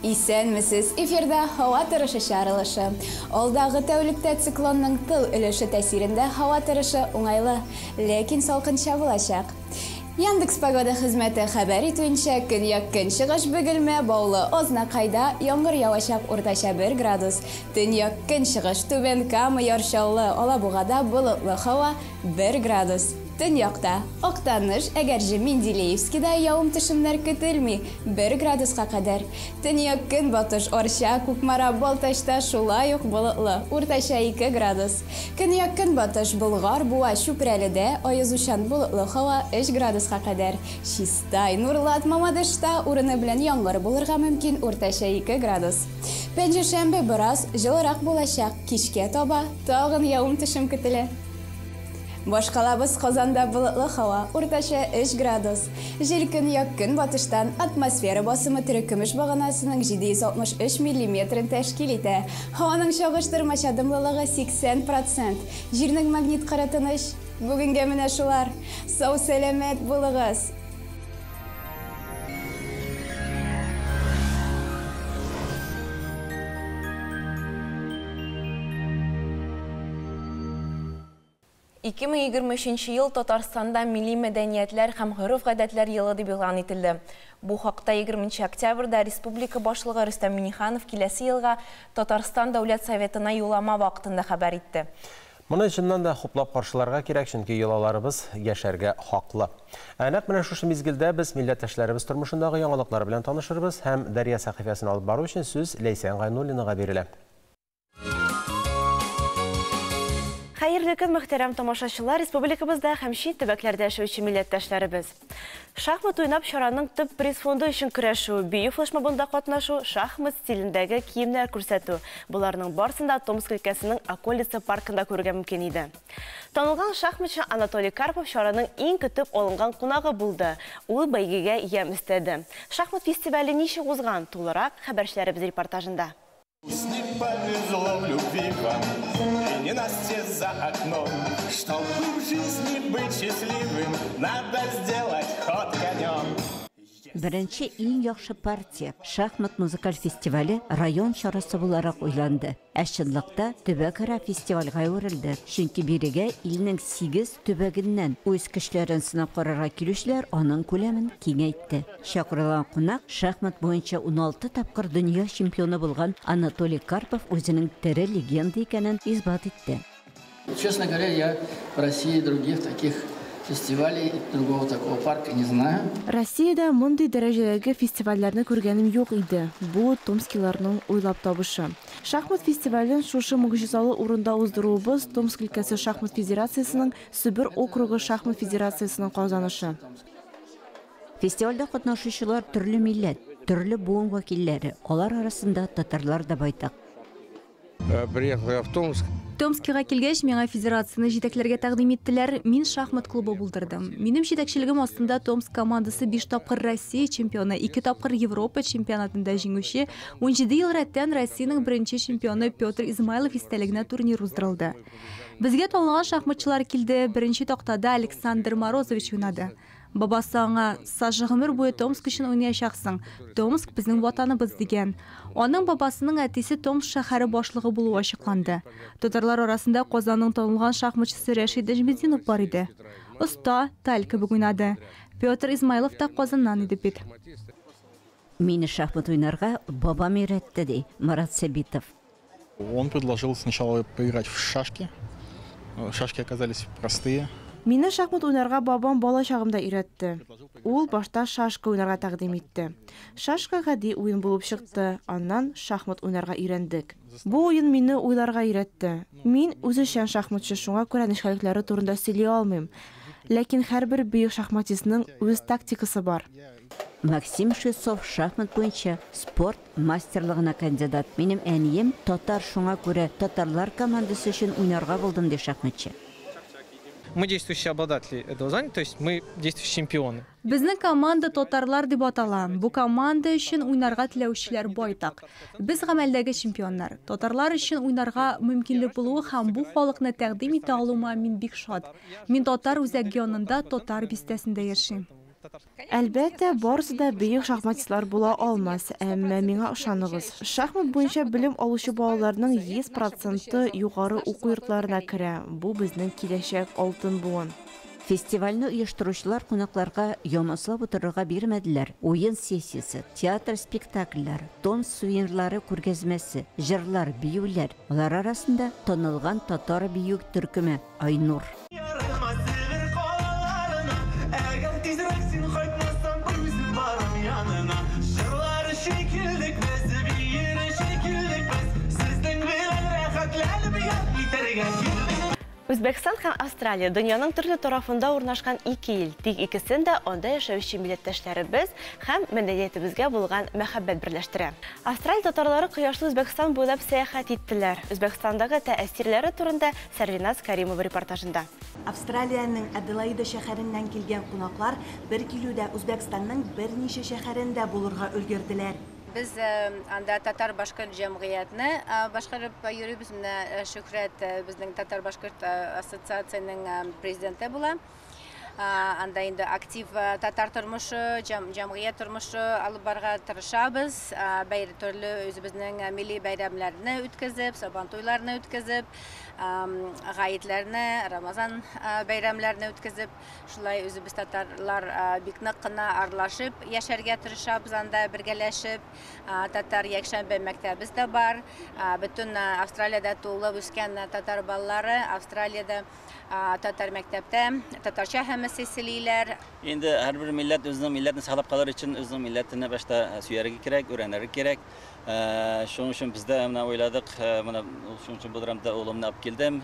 Speaker 16: Исәнмесез, эфирда һава торышы чыгарылышы. Алдагы тәүлектә циклонның тыл өлеше тәэсирендә һава торышы уңайлы, ләкин салкынча булачак. Яндекс Погода хезмәте хәбәр итүенчә, көньяк-көнчыгыш Бөгелмә, Баулы, Азнакайда яңгыр явачак, уртача 1 градус. Төньяк-көнчыгыш Түбән Кама, Яр Чаллы, Алабугада болытлы һава, 1 градус. Төньякта, Актаныш, Әгерҗе, Менделеевскида явым-төшемнәр көтелми, 1 градуска кадәр. Төньяк-көнбатыш Арча, Кукмара, Балтачта шулай ук болытлы, уртача 2 градус. Көньяк-көнбатыш Болгар, Буа, Чүпрәледә аязучан болытлы һава, 3 градуска кадәр. Чистай, Нурлат, Мамадышта урыны белән яңгыр булырга мөмкин, уртача 2 градус. Пәнҗешәмбе бераз җылырак булачак, кичкә таба тагын явым-төшем көтелә. Башкалабыз Казанда болытлы һава, уртача 3 градус. Җил көньяк-көнбатыштан, атмосфера басымы терекөмеш баганасының 763 миллиметрын тәшкил итә. Һаваның чагыштырмача дымлылыгы 80 процент. Җирнең магнит кыры тыныч. Бүгенгә менә шулар. Сау-сәламәт булыгыз!
Speaker 2: Ике мең егерме өченче ел Татарстанда милли мәдәниятләр һәм гореф-гадәтләр елы дип игълан ителде. Бу хакта егерменче октябрьдә республика башлыгы Рөстәм Миңнеханов киләсе елга Татарстан Дәүләт Советына юллама вакытында хәбәр итте.
Speaker 1: Моны чыннан да хуплап каршыларга кирәк, чөнки йолаларыбыз яшәргә хаклы. Ә нәкъ менә шушы мизгелдә без милләттәшләребез тормышындагы яңалыклар белән танышырбыз һәм Дәрья сәхифәсен алып бару өчен сүз Ләйсән Гайнуллинага бирелә.
Speaker 17: Хәерле көн, мөхтәрәм тамашачылар, республикабызда һәм чит төбәкләрдә яшәүче милләттәшләребез. Шахмат уйнап чараның төп приз фонды өчен көрәшү, бию флешмобында катнашу, шахмат стилендәге киемнәр күрсәтү. Боларның барысын да Томск өлкәсенең Околица паркында күрергә мөмкин иде. Танылган шахматчы Анатолий Карпов чараның иң көтеп алынган кунагы булды. Ул бәйгегә ямь өстәде. Шахмат фестивале ничек узган? Тулырак хәбәрчеләребез репортажында.
Speaker 18: Пусть не повезло в любви вам, и ненастье за окном. Чтобы в жизни быть счастливым, надо сделать ход конем.
Speaker 19: Беренче иң яхшы партия шахмат музыкаль фестивале район чарасы буларак уйланды. Ә чынлыкта төбәкара фестивальгә әверелде. Чөнки бирегә илнең 8 төбәгеннән үз көчләрен сынап карарга килүчеләр аның күләмен киңәйтте. Чакырылган кунак шахмат буенча 16 тапкыр дөнья чемпионы булган Анатолий Карпов үзенең тере легенда икәнен исбат итте.
Speaker 20: Честно говоря, я в России других таких фестивалей, другого такого парка не знаю.
Speaker 4: Россиядә мондый дәрәҗәдәге фестивальләрне күргәнем юк иде. Бу томскиларның уйлап табышы. Шахмат фестивален шушы могҗизалы урында уздыруыбыз Томск өлкәсе шахмат федерациясенең Себер округы шахмат федерациясенең казанышы.
Speaker 19: Фестивальдә катнашучылар төрле милләт, төрле буын вәкилләре, алар арасында татарлар да байтак.
Speaker 21: Приехал я в Томск.
Speaker 22: Томскига килгәч, миңа федерацияне җитәкләргә тәкъдим иттеләр. Мин шахмат клубы булдырдым. Минем җитәкчелегем астында Томск командасы 5 тапкыр Россия чемпионы, 2 тапкыр Европа чемпионатында җиңүче, 17 ел рәттән Россиянең беренче чемпионы Петр Измайлов истәлегенә турнир уздырылды. Безгә танылган шахматчылар килде. Беренче тактада Александр Морозович уйнады. Бабасы аңа: Саша, гомер буе Томск өчен уйнаячаксың. Томск безнең ватаныбыз, дигән. Аның бабасының әтисе Томск шәһәре башлыгы булуы ачыкланды. Татарлар арасында Казанның танылган шахматчысы Рәшид Нәҗметдинов бар иде. Оста, Таль кебек уйнады. Петр Измайлов та Казаннан иде бит.
Speaker 19: Мине шахмат уйнарга бабам өйрәтте, ди Марат Сабитов.
Speaker 23: Он предложил сначала поиграть в шашки. Шашки оказались простые.
Speaker 4: Мине шахмат уйнарга бабам бала чагымда өйрәтте. Ул башта шашка уйнарга тәкъдим итте. Шашка гади уен булып чыкты, аннан шахмат уйнарга өйрәндек. Бу уен мине уйларга өйрәтте. Мин үзешчән шахматчы, шуңа күрә нечкәлекләре турында сөйли алмыйм. Ләкин һәрбер бөек шахматистның үз тактикасы бар.
Speaker 19: Максим Швецов шахмат буенча спорт мастерлыгына кандидат. Минем әнием татар, шуңа күрә татарлар командасы өчен уйнарга булдым, ди шахматчы.
Speaker 6: Мы действующие обладатели этого звания, то есть мы действующие чемпионы.
Speaker 22: Безнең команда татарлар дип атала. Бу команда өчен уйнарга теләүчеләр байтак. Без гамәлдәге чемпионнар. Татарлар өчен уйнарга мөмкинлек булуы һәм бу халыкны тәкъдим итә алуыма мин бик шат. Мин татар үзәк янында татар бистәсендә яшим.
Speaker 7: Әлбәттә, барысы да бөек шахматистлар була алмас, әмма миңа ышаныгыз. Шахмат буенча белем алучы балаларның 100 проценты югары уку йортларына керә. Бу безнең киләчәк алтын буын.
Speaker 19: Фестивальне оештыручылар кунакларга йомыслап утырырга бирмәделәр. Уен сессиясе, театр спектакльләре, Томск сувенирлары күргәзмәсе, җырлар, биюләр. Алар арасында танылган татар бию төркеме Айнур.
Speaker 8: Әгәр тизрәк син кайтмасаң, үзем барам янына. Җырлар өчен килдек без, биер өчен килдек без. Сезнең белән рәхәтләнеп ял итәргә килдек.
Speaker 17: Үзбәкстан һәм Австралия дөньяның төрле тарафында урнашкан ике ил. Тик икесен дә анда яшәүче милләттәшләребез һәм мәдәниятебезгә булган мәхәббәт берләштерә. Австралия татарлары кояшлы Үзбәкстан буйлап сәяхәт иттеләр. Үзбәкстандагы тәэсирләре турында Сәрвиназ Каримова репортажында.
Speaker 24: Австралиянең Аделаида шәһәреннән килгән кунаклар бер килүдә Үзбәкстанның берничә шәһәрендә булырга өлгерделәр.
Speaker 25: Без анда татар-башкорт җәмгыятьне башкарып йөрибез. Менә Шөһрәт безнең татар-башкорт ассоциацияның президенты була. Анда инде актив татар тормышы, җәмгыять тормышы алып барырга тырышабыз. Төрле үзебезнең милли бәйрәмнәрне үткәзеп, сабантуйларны үткәзеп, гаетләрне, Рамазан бәйрәмнәрне үткәзеп, шулай үзебез татарлар бик нык кына аралашып яшәргә тырышабыз анда бергәләшеп. Татар якшәмбе мәктәбебез дә бар. Бөтен Австралиядә туылып үскән татар балалары Австралиядә татар мәктәптә татарча һәм сөйлиләр.
Speaker 26: Инде һәрбер милләт үзенең милләтен саклап калыр өчен үзенең милләтен башта сөяргә кирәк, өйрәнергә кирәк. Шуның өчен без дә менә уйладык, менә шуның өчен бу драмда улымны алып килдем.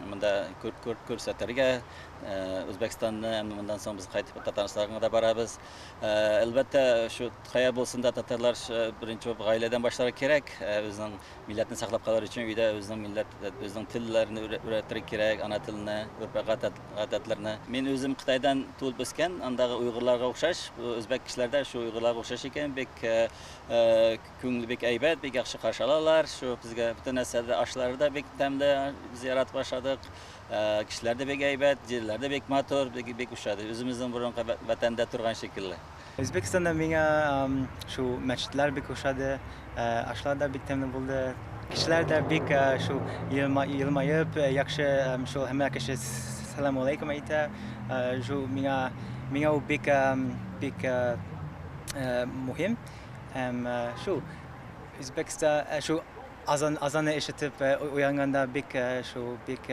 Speaker 26: Монда күрсәтергә Үзбәкстанны, моннан соң без кайтып Татарстанга да барабыз. Әлбәттә, шу кая булсын да татарлар беренче булып гаиләдән башларга кирәк. Үзенең милләтен саклап калыр өчен өйдә үзенең милләт, үзенең телләрен өйрәтергә кирәк, ана телене, гореф-гадәтләрне. Мин үзем Кытайдан туып үскән, андагы уйгырларга охшаш, үзбәк кешеләр дә шу уйгырларга охшаш икән, бик күңел бик әйбәт, бик яхшы каршы алалар. Шу безгә бөтен нәрсә дә, ашлары да бик тәмле, без яратып ашадык. Кешеләр дә бик әйбәт, җирләр дә бик матур, бик ошады. Үзебезнең борынгы ватанда торган шикелле.
Speaker 27: Үзбәкстанда миңа шу мәчетләр бик ошады, ашлар да бик тәмле булды. Кешеләр дә бик шу елмаеп, яхшы шу һәммә кеше сәлам алейкум әйтә. Шу миңа ул бик бик мөһим. Һәм шу Үзбәкстан шу азанны ишетеп уянганда бик шу бик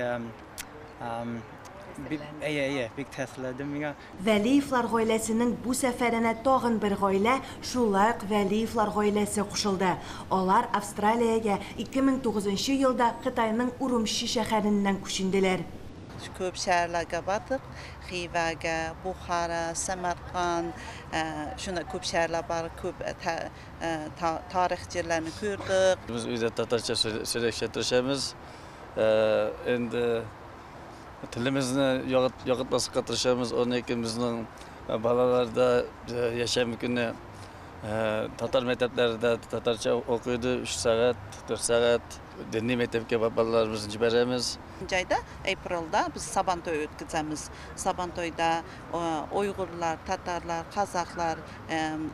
Speaker 27: әйе, бик тәэсирләнде миңа.
Speaker 24: Вәлиевлар гаиләсенең бу сәфәренә тагын бер гаилә, шулай ук Вәлиевлар гаиләсе кушылды. Алар Австралиягә 2009 елда Кытайның Урумчи шәһәреннән күченделәр.
Speaker 28: Күп шәһәрләргә бардык. Хивага, Бухара, Самарканд, шунда күп шәһәрләр бар, күп тарих җирләрен күрдек.
Speaker 29: Без өйдә татарча сөйләшә тырышабыз. Инде телебезне ягытмаска тырышабыз. Аны икебезнең балалар да яшәм көне татар мәктәпләрендә татарча укыйды, 3 сәгать, 4 сәгать. Дини мәктәпкә балаларыбызны җибәрәбез.
Speaker 28: Җайда, апрельдә без Сабантуй үткәрәбез. Сабантуйда уйгырлар, татарлар, казахлар,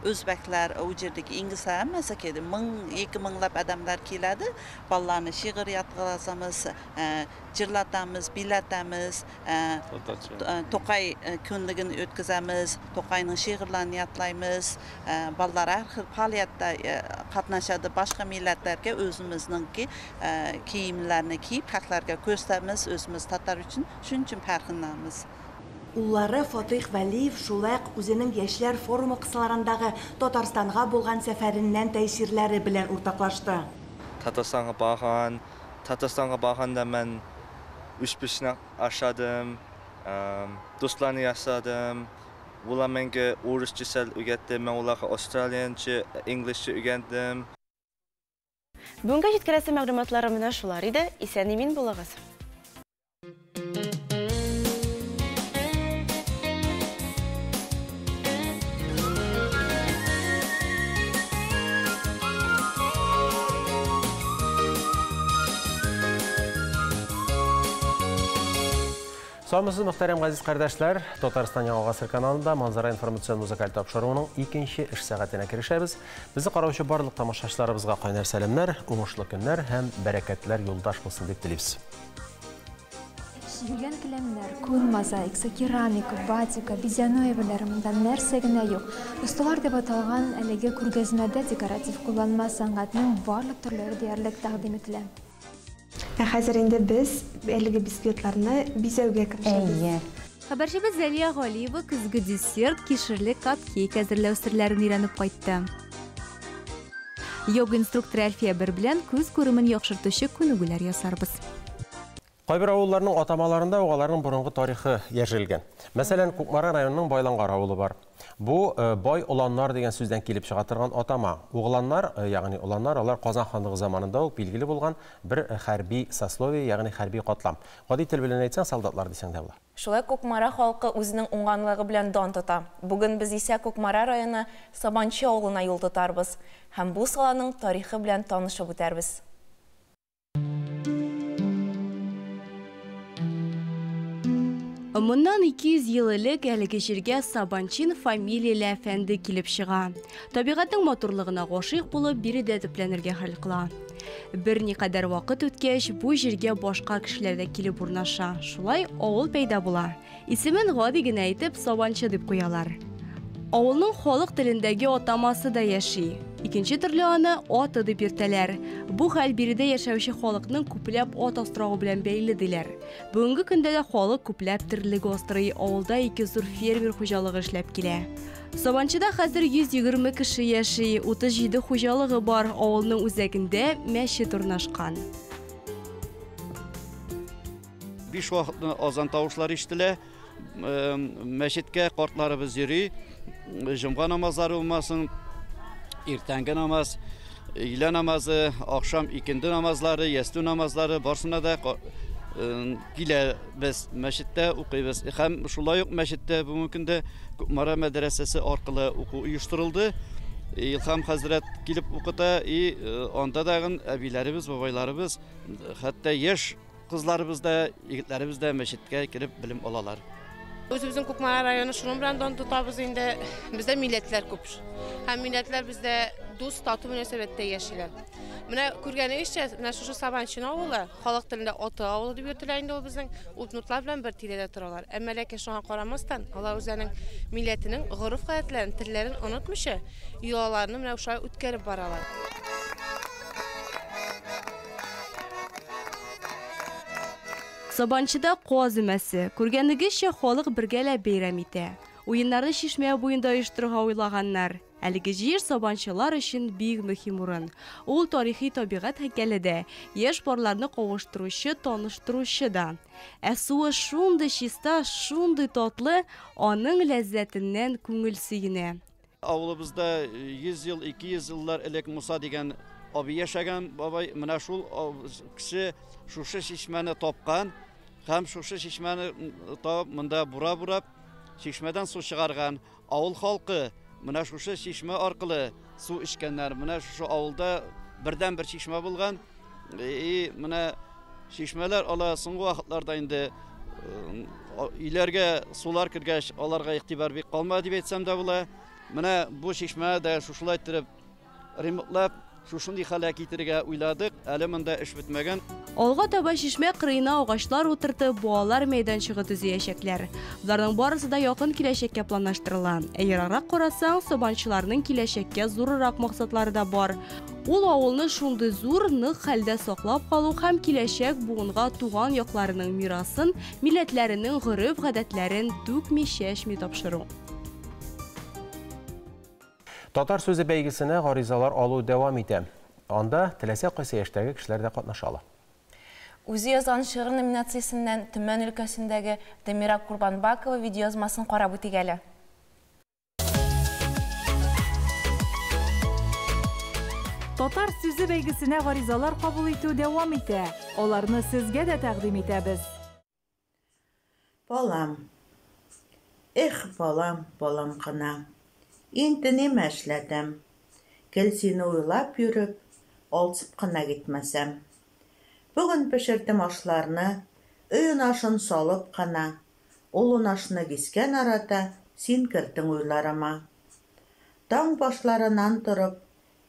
Speaker 28: үзбәкләр, у җирдәге инглизләр һәммәсе килде. 1000, 2000ләп адәмләр киләде. Балаларны шигырь яткырабыз, җырлатабыз, биләтәбез, Тукай көнлеген үткәрәбез, Тукайның шигырьләрен ятлайбыз. Балалар һәр хил фаалиятта катнашады. Башка милләтләргә үзебезнеңки киемнәрне киеп, халыкларга күрсәтәбез, үзебез татар өчен, шуның өчен фәрхенләнәбез.
Speaker 24: Уллары Фатих Вәлиев шулай ук үзенең яшьләр форумы кысаларындагы Татарстанга булган сәфәреннән тәэсирләре белән уртаклашты.
Speaker 30: Татарстанга барганда мин өчпочмак ашадым, дусларны ясадым. Улар миңа урысча сәл өйрәтте, мин уларга австралиянча, инглизчә өйрәндем.
Speaker 17: Бүгенге җиткерәсе мәгълүматлары менә шулар иде. Исән-имин булыгыз.
Speaker 1: Саумысыз, мөхтәрәм газиз кардәшләр! Татарстан Яңа Гасыр каналында Манзара информацион музыкаль тапшыруының икенче эш сәгатенә керешәбез. Безне караучы барлык тамашачыларыбызга кайнар сәламнәр, уңышлы көннәр һәм бәрәкәтләр юлдаш булсын дип телибез.
Speaker 4: Чигелгән келәмнәр, күн мозаикасы, керамика, батика, бизәнү әйберләре монда нәрсә генә юк. Осталар дип аталган әлеге күргәзмәдә декоратив кулланма сәнгатьнең барлык төрләре диярлек тәкъдим ителә. Ә хәзер инде без әлеге бисквитларны бизәүгә керешәбез.
Speaker 3: Әйе.
Speaker 22: Хәбәрчебез Зәлия Галиева көзге десерт, кишерле капкейк әзерләү серләрен өйрәнеп кайтты. Йога инструкторы Әлфия Бер белән күз күремен яхшыртучы күнегүләр ясарбыз.
Speaker 1: Кайбер авылларның атамаларында ук аларның борынгы тарихы яшерелгән. Мәсәлән, Кукмара районының Байлангар авылы бар. Бу бай оланнар дигән сүздән килеп чыга торган атама. Угланнар, ягъни оланнар, алар Казан ханлыгы заманында ук билгеле булган бер хәрби сословие, ягъни хәрби катлам. Гади тел белән әйтсәң, солдатлар дисәң дә була.
Speaker 2: Шулай Кукмара халкы үзенең уңганлыгы белән дан тота. Бүген без исә Кукмара районы Сабанчы авылына юл тотарбыз һәм бу саланың тарихы белән танышып үтәрбез.
Speaker 5: Моннан 200 ел элек әлеге җиргә Сабанчин фамилияле әфәнде килеп чыга. Табигатьнең матурлыгына гашыйк булып, биредә төпләнергә хәл кыла. Берникадәр вакыт үткәч, бу җиргә башка кешеләр дә килеп урнаша. Шулай авыл пәйда була. Исемен гади генә итеп Сабанчы дип куялар. Авылның халык телендәге атамасы да яши. Икенче төрле аны аты дип йөртәләр. Бу хәл биредә яшәүче халыкның күпләп ат асравы белән бәйле диләр. Бүгенге көндә дә халык күпләп терлек асрый. Авылда ике зур фермер хуҗалыгы эшләп килә. Сабанчыда хәзер 120 кеше яши, 37 хуҗалыгы бар. Авылның үзәгендә мәчет урнашкан.
Speaker 29: Биш вакытны азан тавышлары ишетелә. Мәчеткә картларыбыз йөри. Җомга намазлары булмасын, иртәнге намаз, өйлә намазы, ахшам икенде намазлары, ястү намазлары барсына да киләбез, мәчеттә укыйбыз. Һәм шулай ук мәчеттә бүгенге көндә Кукмара мәдрәсәсе аркылы уку оештырылды. Илһам хәзрәт килеп укыта, и анда дагын әбиләребез, бабайларыбыз, хәтта яшь кызларыбыз да, егетләребез дә мәчеткә кереп белем алалар.
Speaker 9: Үзебезнең Кукмара районы шуның белән дан тотабыз инде. Бездә милләтләр күп. Һәм милләтләр бездә дус, тату мөнәсәбәттә яшиләр. Менә күргәнегезчә, менә шушы Сабанчин авылы, халык телендә Аты авылы дип йөртелә инде ул безнең, удмуртлар белән бер тирәдә торалар. Әмма ләкин шуңа карамастан, алар үзләренең милләтенең гореф-гадәтләрен, телләрен онытмыйча, йолаларны менә шулай үткәреп баралар.
Speaker 5: Сабанчыда каз өмәсе. Күргәнегезчә, халык бергәләп бәйрәм итә. Уеннарны чишмә буенда оештырырга уйлаганнар. Әлеге җир сабанчылар өчен бик мөһим урын. Ул тарихи табигать һәйкәле дә, яшь парларны кавыштыручы, таныштыручы да. Ә суы шундый чиста, шундый татлы, аның ләззәтеннән күңел сөенә.
Speaker 29: Авылыбызда 100 ел, 200 еллар элек Муса дигән абый яшәгән бабай, менә шул кеше шушы чишмәне тапкан һәм шушы чишмәне табып монда бура-бурап чишмәдән су чыгарган. Авыл халкы менә шушы чишмә аркылы су эчкәннәр. Менә шушы авылда бердән бер чишмә булган. И менә чишмәләр ала соңгы вакытларда инде өйләргә сулар кергәч, аларга игътибар бик калмады дип әйтсәм дә була. Менә бу чишмә дә шушылай иттереп ремонтлап, шушындый хәлгә китерергә уйладык. Әле монда эш бетмәгән.
Speaker 5: Алга таба чишмә кырыена агачлар утыртып, балалар мәйданчыгы төзеячәкләр. Боларның барысы да якын киләчәккә планлаштырыла. Ә ераграк карасаң, сабанчыларның киләчәккә зуррак максатлары да бар. Ул авылны шундый зур, нык хәлдә саклап калу һәм киләчәк буынга туган якларының мирасын, милләтләренең гореф-гадәтләрен түкми-чәчми тапшыру.
Speaker 1: Татар сүзе бәйгесенә гаризалар алу дәвам итә. Анда теләсә кайсы яшьтәге кешеләр дә катнаша ала.
Speaker 2: Үзе язган шигырь номинациясеннән Төмән өлкәсендәге Дамира Курбанбакова видеоязмасын карап үтик әле.
Speaker 10: Татар сүзе бәйгесенә гаризалар кабул итү дәвам итә. Аларны сезгә дә тәкъдим итәбез.
Speaker 11: Балам, эх, балам, балам гына. Инде нимә эшләтәм? Гел сине уйлап йөреп, алсып кына китмәсәм. Бүген пешердем ашларны, Өй унашын салып кына. Ул унашны кискән арада син кердең уйларыма. Таң башларынан торып,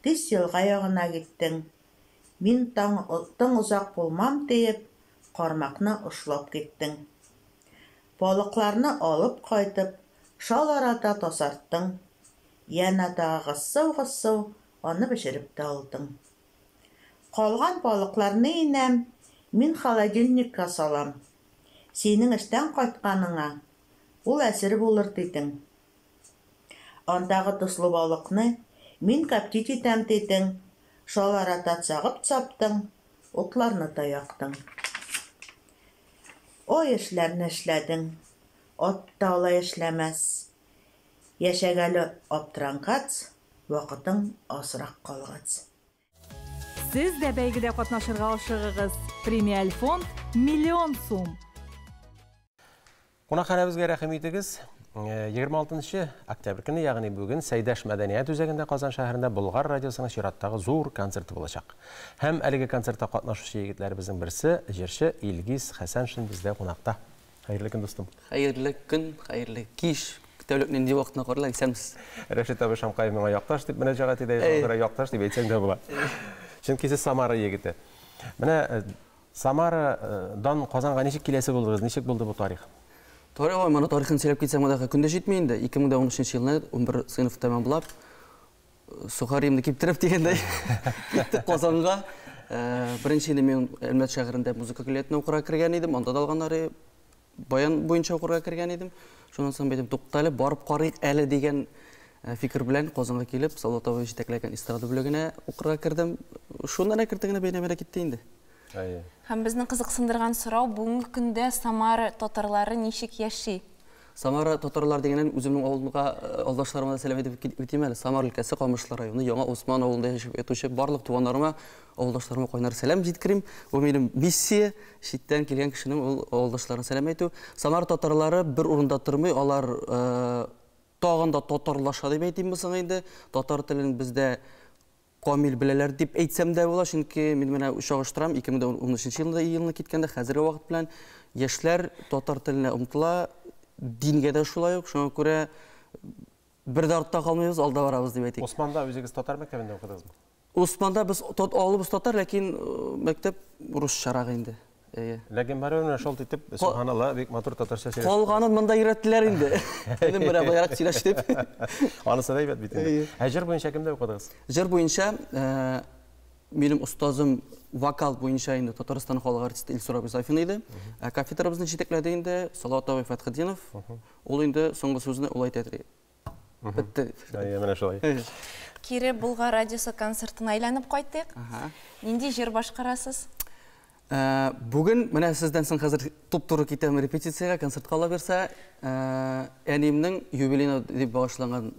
Speaker 11: тиз елга ягына киттең. Мин таң, тың озак булмам диеп, кармакны ошлап киттең. Балыкларны алып кайтып, шал арада тазарттың. Янә тагы гыссыу-гыссыу аны пешереп тә алдың. Калган балыкларны инәм, мин холодильникка салам. Синең эштән кайтканыңа ул әзер булыр дидең. Андагы тозлы балыкны мин коптить итәм дидең, шал арада чагып чаптың, утларны да яктың. Ой, эшләрне эшләдең, ат та алай эшләмәс. Яшәгәле аптырангач, вакытың азрак калгач.
Speaker 10: Сез дә бәйгедә катнашырга ашыгыгыз. Премиаль фонд миллион сум.
Speaker 1: Кунакханәбезгә рәхим итегез. 26 октябрь көне, ягъни бүген Сәйдәш мәдәният үзәгендә Казан шәһәрендә Болгар радиосының чираттагы зур концерты булачак. Һәм әлеге концертта катнашучы егетләребезнең берсе, җырчы Илгиз Хәсәншин бездә кунакта. Хәерле көн, дустым.
Speaker 3: Хәерле көн, хәерле кич. Тәүлек нинди вакытына карыла, исәнмесез.
Speaker 1: Рәшит абый Шамкаев миңа якташ дип мөрәҗәгать итә, шуңа күрә якташ дип әйтсәң дә була. Чөнки сез Самара егете. Менә Самарадан Казанга ничек киләсе булдыгыз? Ничек булды бу тарих?
Speaker 3: Тарих, ой, моны тарихын сөйләп китсәм, мондагы көн дә җитми инде. 2013 елны 11 сыйныф тәмамлап, сухаримны киптереп дигәндәй, киттек Казанга. Беренче инде мин Әлмәт шәһәрендә музыка көллиятенә укырга кергән идем, анда да алганнар баян буенча укырга кергән идем. Шуннан соң әйтеп, туктале, барып карыйк әле дигән фикер белән Казанга килеп, Салават абый җитәкләгән эстрада бүлегенә укырга кердем. Шуннан әкрен генә бәйнә-бәйнә китте инде.
Speaker 1: Әйе.
Speaker 2: Һәм безне кызыксындырган сорау, бүгенге көндә Самара татарлары ничек яши?
Speaker 3: Самара татарлар дигәннән үземнең авылга авылдашларыма да сәлам әйтеп үтим әле. Самара өлкәсе Камышлы районы Яңа Усман авылында яшәп ятучы барлык туганнарыма, авылдашларыма кайнар сәлам җиткерим. Бу минем миссия, читтән килгән кешенең ул авылдашларына сәлам әйтү. Самара татарлары бер урында тормый, алар тагын да татарлаша дип әйтимме соң инде. Татар телен бездә камил беләләр дип әйтсәм дә була, чөнки мин менә чагыштырам, 2013 елда елны киткәндә хәзерге вакыт белән яшьләр татар теленә омтыла, дингә дә шулай ук, шуңа күрә бер дә артта калмыйбыз, алда барабыз дип әйтик.
Speaker 1: Усманда үзегез татар мәктәбендә укыдыгызмы?
Speaker 3: Усманда без авылыбыз татар, ләкин мәктәп русчарак инде. Әйе.
Speaker 1: Ләкин барыбер менә шалт итеп, сөбханалла, бик матур татарча сөйләшеп.
Speaker 3: Калганын монда өйрәттеләр инде. Инде менә баярак сөйләш дип.
Speaker 1: Анысы да әйбәт бит инде. Ә җыр буенча кемдә укыдыгыз?
Speaker 3: Җыр буенча минем остазым вокал буенча инде Татарстан халык артисты Илсур абый Сафин иде. Ә кафедрабызны җитәкләде инде Салават абый Фәтхетдинов. Ул инде соңгы сүзне ул әйтә. Бетте дип.
Speaker 1: Әйе, менә шулай.
Speaker 2: Кире Болгар радиосы концертына әйләнеп кайтыйк. Нинди җыр башкарасыз?
Speaker 3: Бүген менә сездән соң хәзер туп-туры китәм репетициягә, концертка ала бирсә, әниемнең юбилеена дип багышланган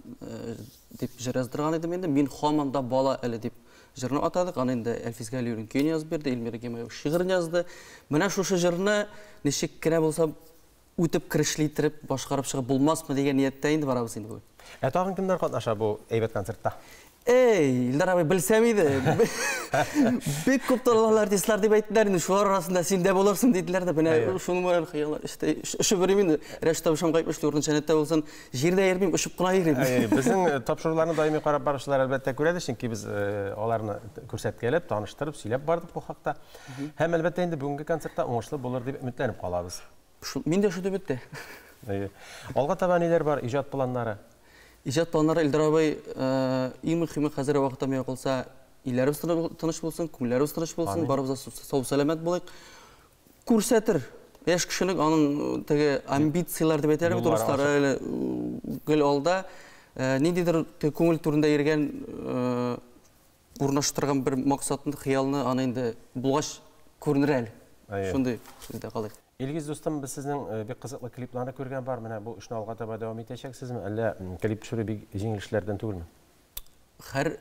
Speaker 3: дип җыр яздырган идем инде. Мин һаман да бала әле дип җырны атадык. Аны инде Әлфис Галиуллин көен язып бирде, Эльмира Гимаева шигырен язды. Менә шушы җырны ничек кенә булса үтеп керешле иттереп башкарып чыгып булмасмы дигән нияттә инде барабыз инде бүген.
Speaker 1: Ә тагын кемнәр катнаша бу әйбәт концертта?
Speaker 3: Эй, Илдар абый, белсәм иде. Бик күп танылган артистлар дип әйттеләр инде, шулар арасында син дә булырсың диделәр дә. Менә шуның белән хыяллар эштә очып йөрим инде. Рәшит абый Шамкаев эшли, урын җәннәттә булсын. Җирдә йөрмим, очып кына йөрим.
Speaker 1: Безнең тапшыруларны даими карап баручылар әлбәттә күрәдер, чөнки без аларны күрсәткәләп, таныштырып, сөйләп бардык бу хакта. Һәм әлбәттә инде бүгенге концертта уңышлы булыр дип өметләнеп калабыз.
Speaker 3: Шул, мин дә шул дип бетте.
Speaker 1: Әйе. Алга таба ниләр бар, иҗат планнары?
Speaker 3: Иҗат планнары, Илдар абый, иң мөхиме хәзерге вакытта миңа калса, илләребез тыныч булсын, күңелләребез тыныч булсын, барыбыз да сау-сәламәт булыйк. Күрсәтер. Яшь кешенең аның теге амбицияләр дип әйтәләр бит урыслар, әле гел алда. Ниндидер күңел түрендә йөргән урнаштырган бер максатны, хыялны аны инде булгач күренер әле. Шундый сүздә калыйк.
Speaker 1: Илгиз дустым, без сезнең бик кызыклы клипларны күргән бар. Менә бу эшне алга таба дәвам итәчәксезме, әллә клип төшерү бик җиңел эшләрдән түгелме?
Speaker 3: Һәр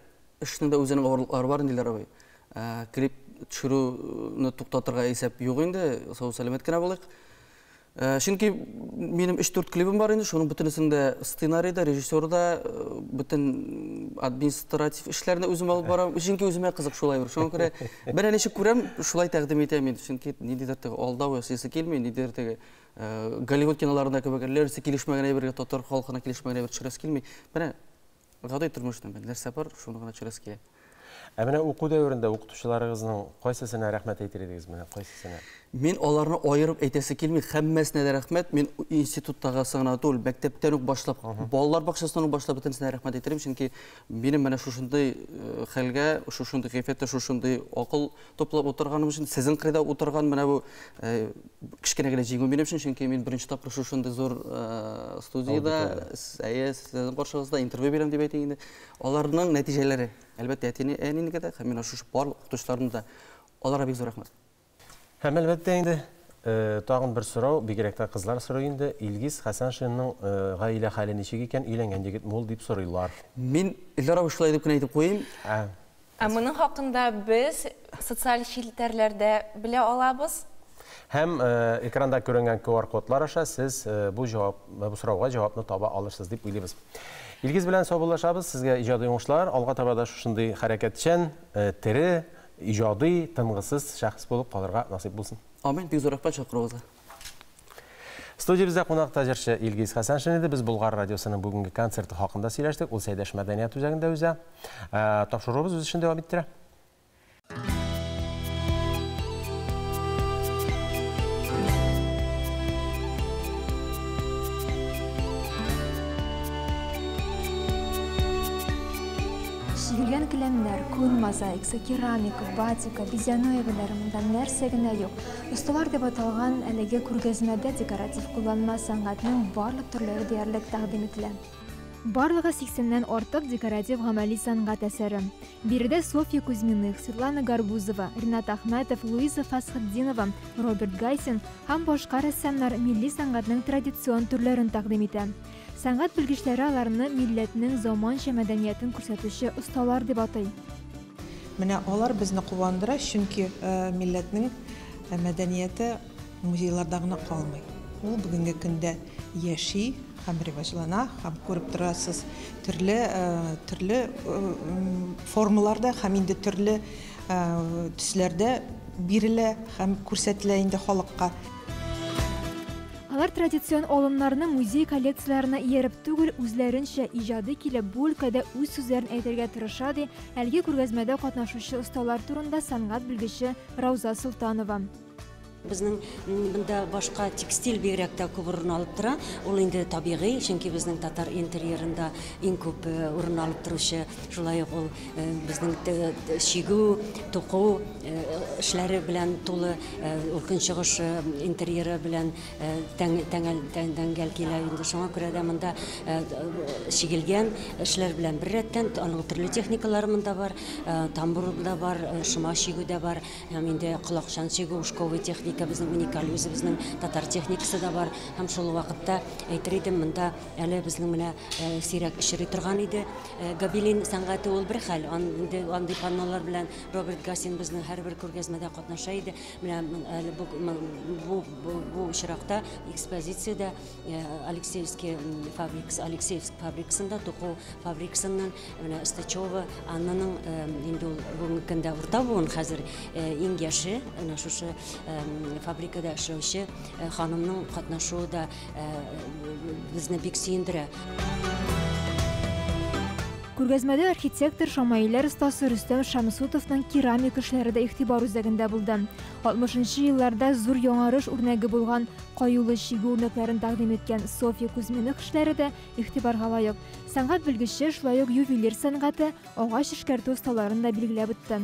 Speaker 3: эшнең дә үзенең авырлыклары бар инде, Илдар абый. Клип төшерүне туктатырга исәп юк инде, сау-сәламәт кенә булыйк. Чөнки минем 3-4 клибым бар инде, шуның бөтенесендә сценарий да, режиссер да, бөтен административ эшләрне үзем алып барам. Чөнки үземә кызык шулай бер. Шуңа күрә менә ничек күрәм, шулай тәкъдим итәм инде. Чөнки ниндидер теге алдау ясыйсы килми, ниндидер теге Голливуд киноларында кебек әллә килешмәгән әйбергә, татар халкына килешмәгән әйбер төшерәсе килми. Менә гади тормышта нәрсә бар, шуны гына төшерәсе килә.
Speaker 1: Ә менә уку дәверендә укытучыларыгызның кайсысына рәхмәт әйтер идегез, менә кайсысына?
Speaker 3: Мин аларны аерып әйтәсе килми, һәммәсенә дә рәхмәт. Мин институттагысы гына түгел, мәктәптән үк башлап, балалар бакчасыннан ук башлап бөтенесенә рәхмәт әйтерем, чөнки минем менә шушындый хәлгә, шушындый кыяфәттә, шушындый акыл туплап утырганым өчен, сезнең кырыйда утырган менә бу кечкенә генә җиңү минем өчен, чөнки мин беренче тапкыр шушындый зур студиядә, әйе, сезнең каршыгызда интервью бирәм дип әйтик инде. Аларның нәтиҗәләре, әлбәттә, әтине, әнинеке дә, һәм менә шушы барлык укытучыларның да, аларга бик зур рәхмәт.
Speaker 1: Һәм әлбәттә инде тагын бер сорау, бигрәк тә кызлар сорый инде, Илгиз Хәсәншинның гаилә хәле ничек икән, өйләнгән егет мул дип сорыйлар.
Speaker 3: Мин Илдар абый шулай дип кенә әйтеп куйыйм.
Speaker 2: Ә моның хакында без социаль челтәрләрдә белә алабыз.
Speaker 1: Һәм экранда күренгән QR-кодлар аша сез бу җавап, бу сорауга җавапны таба алырсыз дип уйлыйбыз. Илгиз белән саубуллашабыз, сезгә иҗади уңышлар, алга таба да шушындый хәрәкәтчән, тере, иҗади, тынгысыз шәхес булып калырга насыйп булсын.
Speaker 3: Амин, бик зур рәхмәт чакыруыгызга.
Speaker 1: Студиябездә кунакта җырчы Илгиз Хәсәншин иде. Без Болгар радиосының бүгенге концерты хакында сөйләштек. Ул Сәйдәш мәдәният үзәгендә уза. Тапшыруыбыз үз эшен дәвам иттерә.
Speaker 4: Чигелгән келәмнәр, күн мозаикасы, керамика, батика, бизәнү әйберләре монда нәрсә генә юк. Осталар дип аталган әлеге күргәзмәдә декоратив кулланма сәнгатьнең барлык төрләре диярлек тәкъдим ителә. Барлыгы 80-нән артык декоратив гамәли сәнгать әсәре. Биредә Софья Кузьминых, Светлана Гарбузова, Ринат Ахмәтов, Луиза Фасхетдинова, Роберт Гайсин һәм башка рәссамнар милли сәнгатьнең традицион төрләрен тәкъдим итә. Сәнгать белгечләре аларны милләтнең заманча мәдәниятен күрсәтүче осталар дип атый.
Speaker 6: Менә алар безне куандыра, чөнки милләтнең мәдәнияте музейларда гына калмый. Ул бүгенге көндә яши һәм риваҗлана, һәм күреп торасыз төрле төрле формаларда һәм инде төрле төсләрдә бирелә һәм күрсәтелә инде халыкка.
Speaker 4: Алар традицион алымнарны музей коллекцияләренә ияреп түгел, үзләренчә иҗади килеп, бу өлкәдә үз сүзләрен әйтергә тырыша, ди әлеге күргәзмәдә катнашучы осталар турында сәнгать белгече Рауза Солтанова.
Speaker 12: Безнең монда башка текстиль бигрәк тә күп урын алып тора. Ул инде табигый, чөнки безнең татар интерьерында иң күп урын алып торучы, шулай ук ул безнең чигү, туку эшләре белән тулы, ул көнчыгыш интерьеры белән тәңгәл килә инде. Шуңа күрә дә монда чигелгән эшләр белән беррәттән аның төрле техникалары монда бар, тамбур да бар, шома чигү дә бар, һәм инде колакчан чигү, ушковый техника безнең уникаль үзебезнең татар техникасы да бар. Һәм шул вакытта әйтер идем, монда әле безнең менә сирәк очрый торган иде. Гобелен сәнгате ул бер хәл, андый паннолар белән Роберт Гасин безнең һәрбер күргәзмәдә катнаша иде. Менә әле бу очракта экспозициядә Алексеевский фабрикасы, Алексеевск фабрикасында, туку фабрикасыннан менә Стачева Аннаның инде ул бүгенге көндә урта буын, хәзер иң яше, менә шушы фабрикада эшләүче ханымның катнашуы да безне бик сөендерә.
Speaker 4: Күргәзмәдә архитектор шамаилләр остасы Рөстәм Шамсутовның керамик эшләре дә игътибар үзәгендә булды. 60 елларда зур яңарыш үрнәге булган каюлы чигү үрнәкләрен тәкъдим иткән Софья Кузьминых эшләре дә игътибарга лаек. Сәнгать белгече шулай ук ювелир сәнгате, агач эшкәртү осталарын да билгеләп үтте.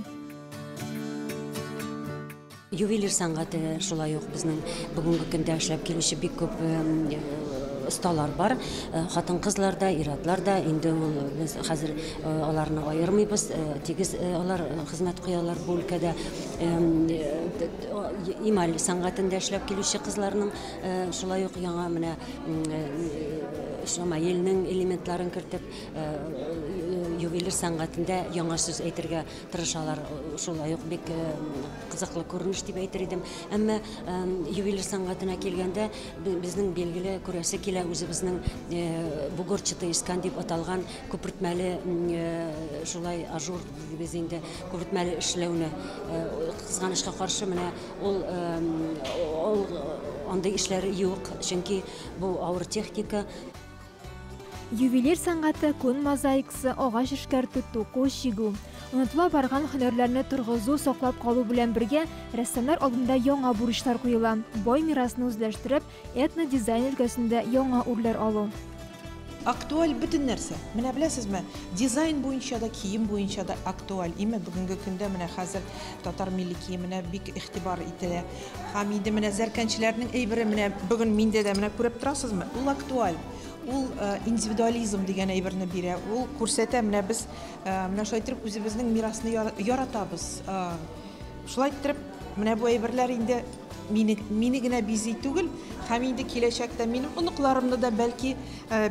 Speaker 12: Ювелир сәнгате шулай ук безнең бүгенге көндә эшләп килүче бик күп осталар бар. Хатын-кызлар да, ир-атлар да, инде ул без хәзер аларны аермыйбыз, тигез алар хезмәт куялар бу өлкәдә. Эмаль сәнгатендә эшләп килүче кызларның шулай ук яңа менә шамаилнең элементларын кертеп ювелир сәнгатендә яңа сүз әйтергә тырышалар. Шулай ук бик кызыклы күренеш дип әйтер идем. Әмма ювелир сәнгатенә килгәндә, безнең билгеле күрәсе килә үзебезнең бугорчатый искан дип аталган күпертмәле, шулай ажур дибез инде, күпертмәле эшләүне. Кызганычка каршы, менә ул андый эшләр юк, чөнки бу авыр техника.
Speaker 7: Ювелир сәнгате, күн мозаикасы, агач эшкәртү, туку, чигү. Онытыла барган һөнәрләрне торгызу, саклап калу белән бергә, рәссамнар алдында яңа бурычлар куела. Бай мирасны үзләштереп, этно-дизайн өлкәсендә яңа үрләр алу.
Speaker 6: Актуаль бөтен нәрсә. Менә беләсезме, дизайн буенча да, кием буенча да актуаль. Име бүгенге көндә менә хәзер татар милли киеменә бик игътибар ителә. Һәм инде менә зәркәнчеләрнең әйбере менә бүген миндә дә менә күреп торасызмы? Ул актуаль. Ул индивидуализм дигән әйберне бирә. Ул күрсәтә, менә без менә шулай итеп үзебезнең мирасны яратабыз. Шулай итеп, менә бу әйберләр инде мине генә бизи түгел, һәм инде киләчәктә минем оныкларымны да бәлки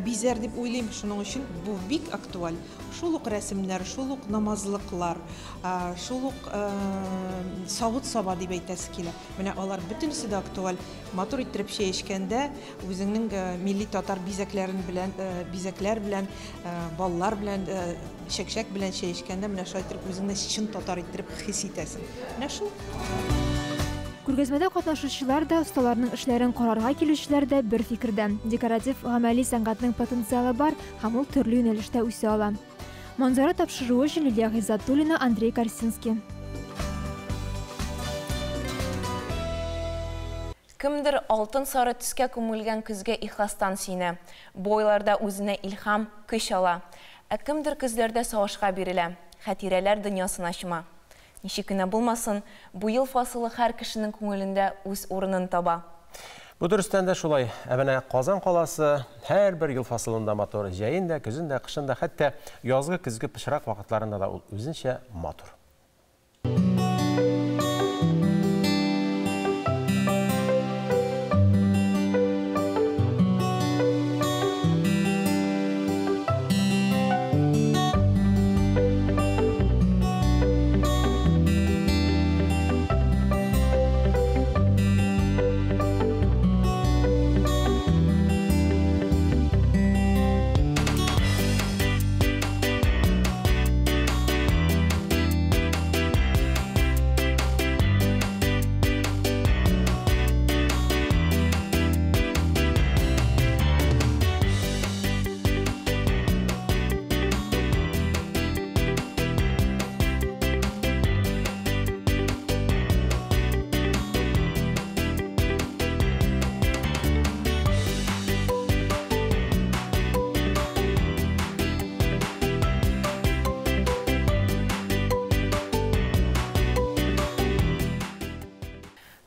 Speaker 6: бизәр дип уйлыйм. Шуның өчен бу бик актуаль. Шул ук рәсемнәр, шул ук намазлыклар, шул ук савыт-саба дип әйтәсе килә. Менә алар бөтенесе дә актуаль. Матур иттереп чәй эчкәндә үзеңнең милли татар бизәкләрен белән, бизәкләр белән, баллар белән, чәкчәк белән чәй эчкәндә менә шулай иттереп үзеңне чын татар иттереп хис итәсең. Менә шул.
Speaker 7: Күргәзмәдә катнашучылар да, осталарның эшләрен карарга килүчеләр дә бер фикердә. Декоратив гамәли сәнгатьнең потенциалы бар һәм ул төрле юнәлештә үсә ала. Манзара тапшыруы өчен Лилия Гыйззатуллина, Андрей Корсинский.
Speaker 2: Кемдер алтын сары төскә күмелгән көзгә ихластан сөенә. Бу айларда үзенә илһам, көч ала. Ә кемдер көзләрдә сагышка бирелә, хатирәләр дөньясына чума. Ничек кенә булмасын, бу ел фасылы һәр кешенең күңелендә үз урынын таба.
Speaker 1: Бу дөрестән дә шулай. Ә менә Казан каласы һәрбер ел фасылында матур. Җәен дә, көзен дә, кышын да, хәтта язгы, көзге пычрак вакытларында да ул үзенчә матур.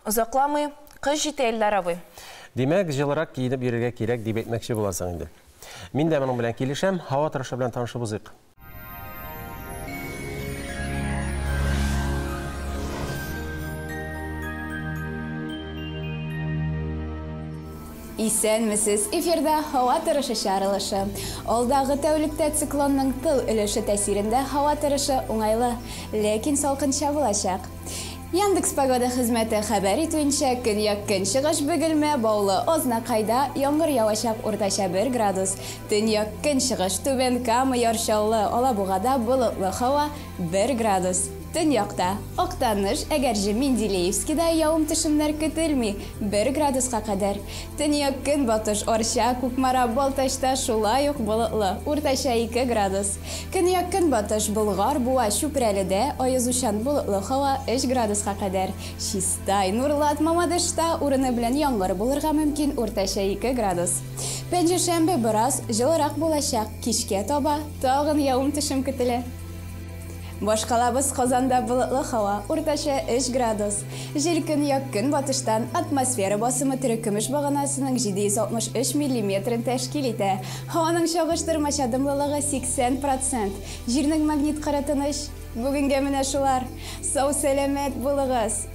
Speaker 2: Озакламый, кыш җитә, Илдар абый.
Speaker 1: Димәк, җылырак киенеп йөрергә кирәк дип әйтмәкче буласың инде. Мин дә моның белән килешәм, һава торышы белән танышып узыйк.
Speaker 13: Исәнмесез, эфирда һава торышы чыгарылышы. Алдагы тәүлектә циклонның тыл өлеше тәэсирендә һава торышы уңайлы, ләкин салкынча булачак. Яндекс Погода хезмәте хәбәр итүенчә, көньяк-көнчыгыш Бөгелмә, Баулы, Азнакайда яңгыр явачак, уртача 1 градус. Төньяк-көнчыгыш Түбән Кама, Яр Чаллы, Алабугада болытлы һава 1 градус. Төньякта Актаныш, Әгерҗе, Менделеевскида явым-төшемнәр көтелми, 1 градуска кадәр. Төньяк-көнбатыш Арча, Кукмара, Балтачта шулай ук болытлы, уртача 2 градус. Көньяк-көнбатыш Болгар, Буа, Чүпрәледә аязучан болытлы һава 3 градуска кадәр. Чистай, Нурлат, Мамадышта урыны белән яңгыр булырга мөмкин, уртача 2 градус. Пәнҗешәмбе бераз җылырак булачак, кичкә таба тагын явым-төшем көтелә. Башкалабыз Казанда болытлы һава, уртача 3 градус. Җил көньяк-көнбатыштан, атмосфера басымы терекөмеш баганасының 763 миллиметрын тәшкил итә. Һаваның чагыштырмача дымлылыгы 80%. Җирнең магнит кыры тыныч. Бүгенгә менә шулар. Сау-сәламәт булыгыз.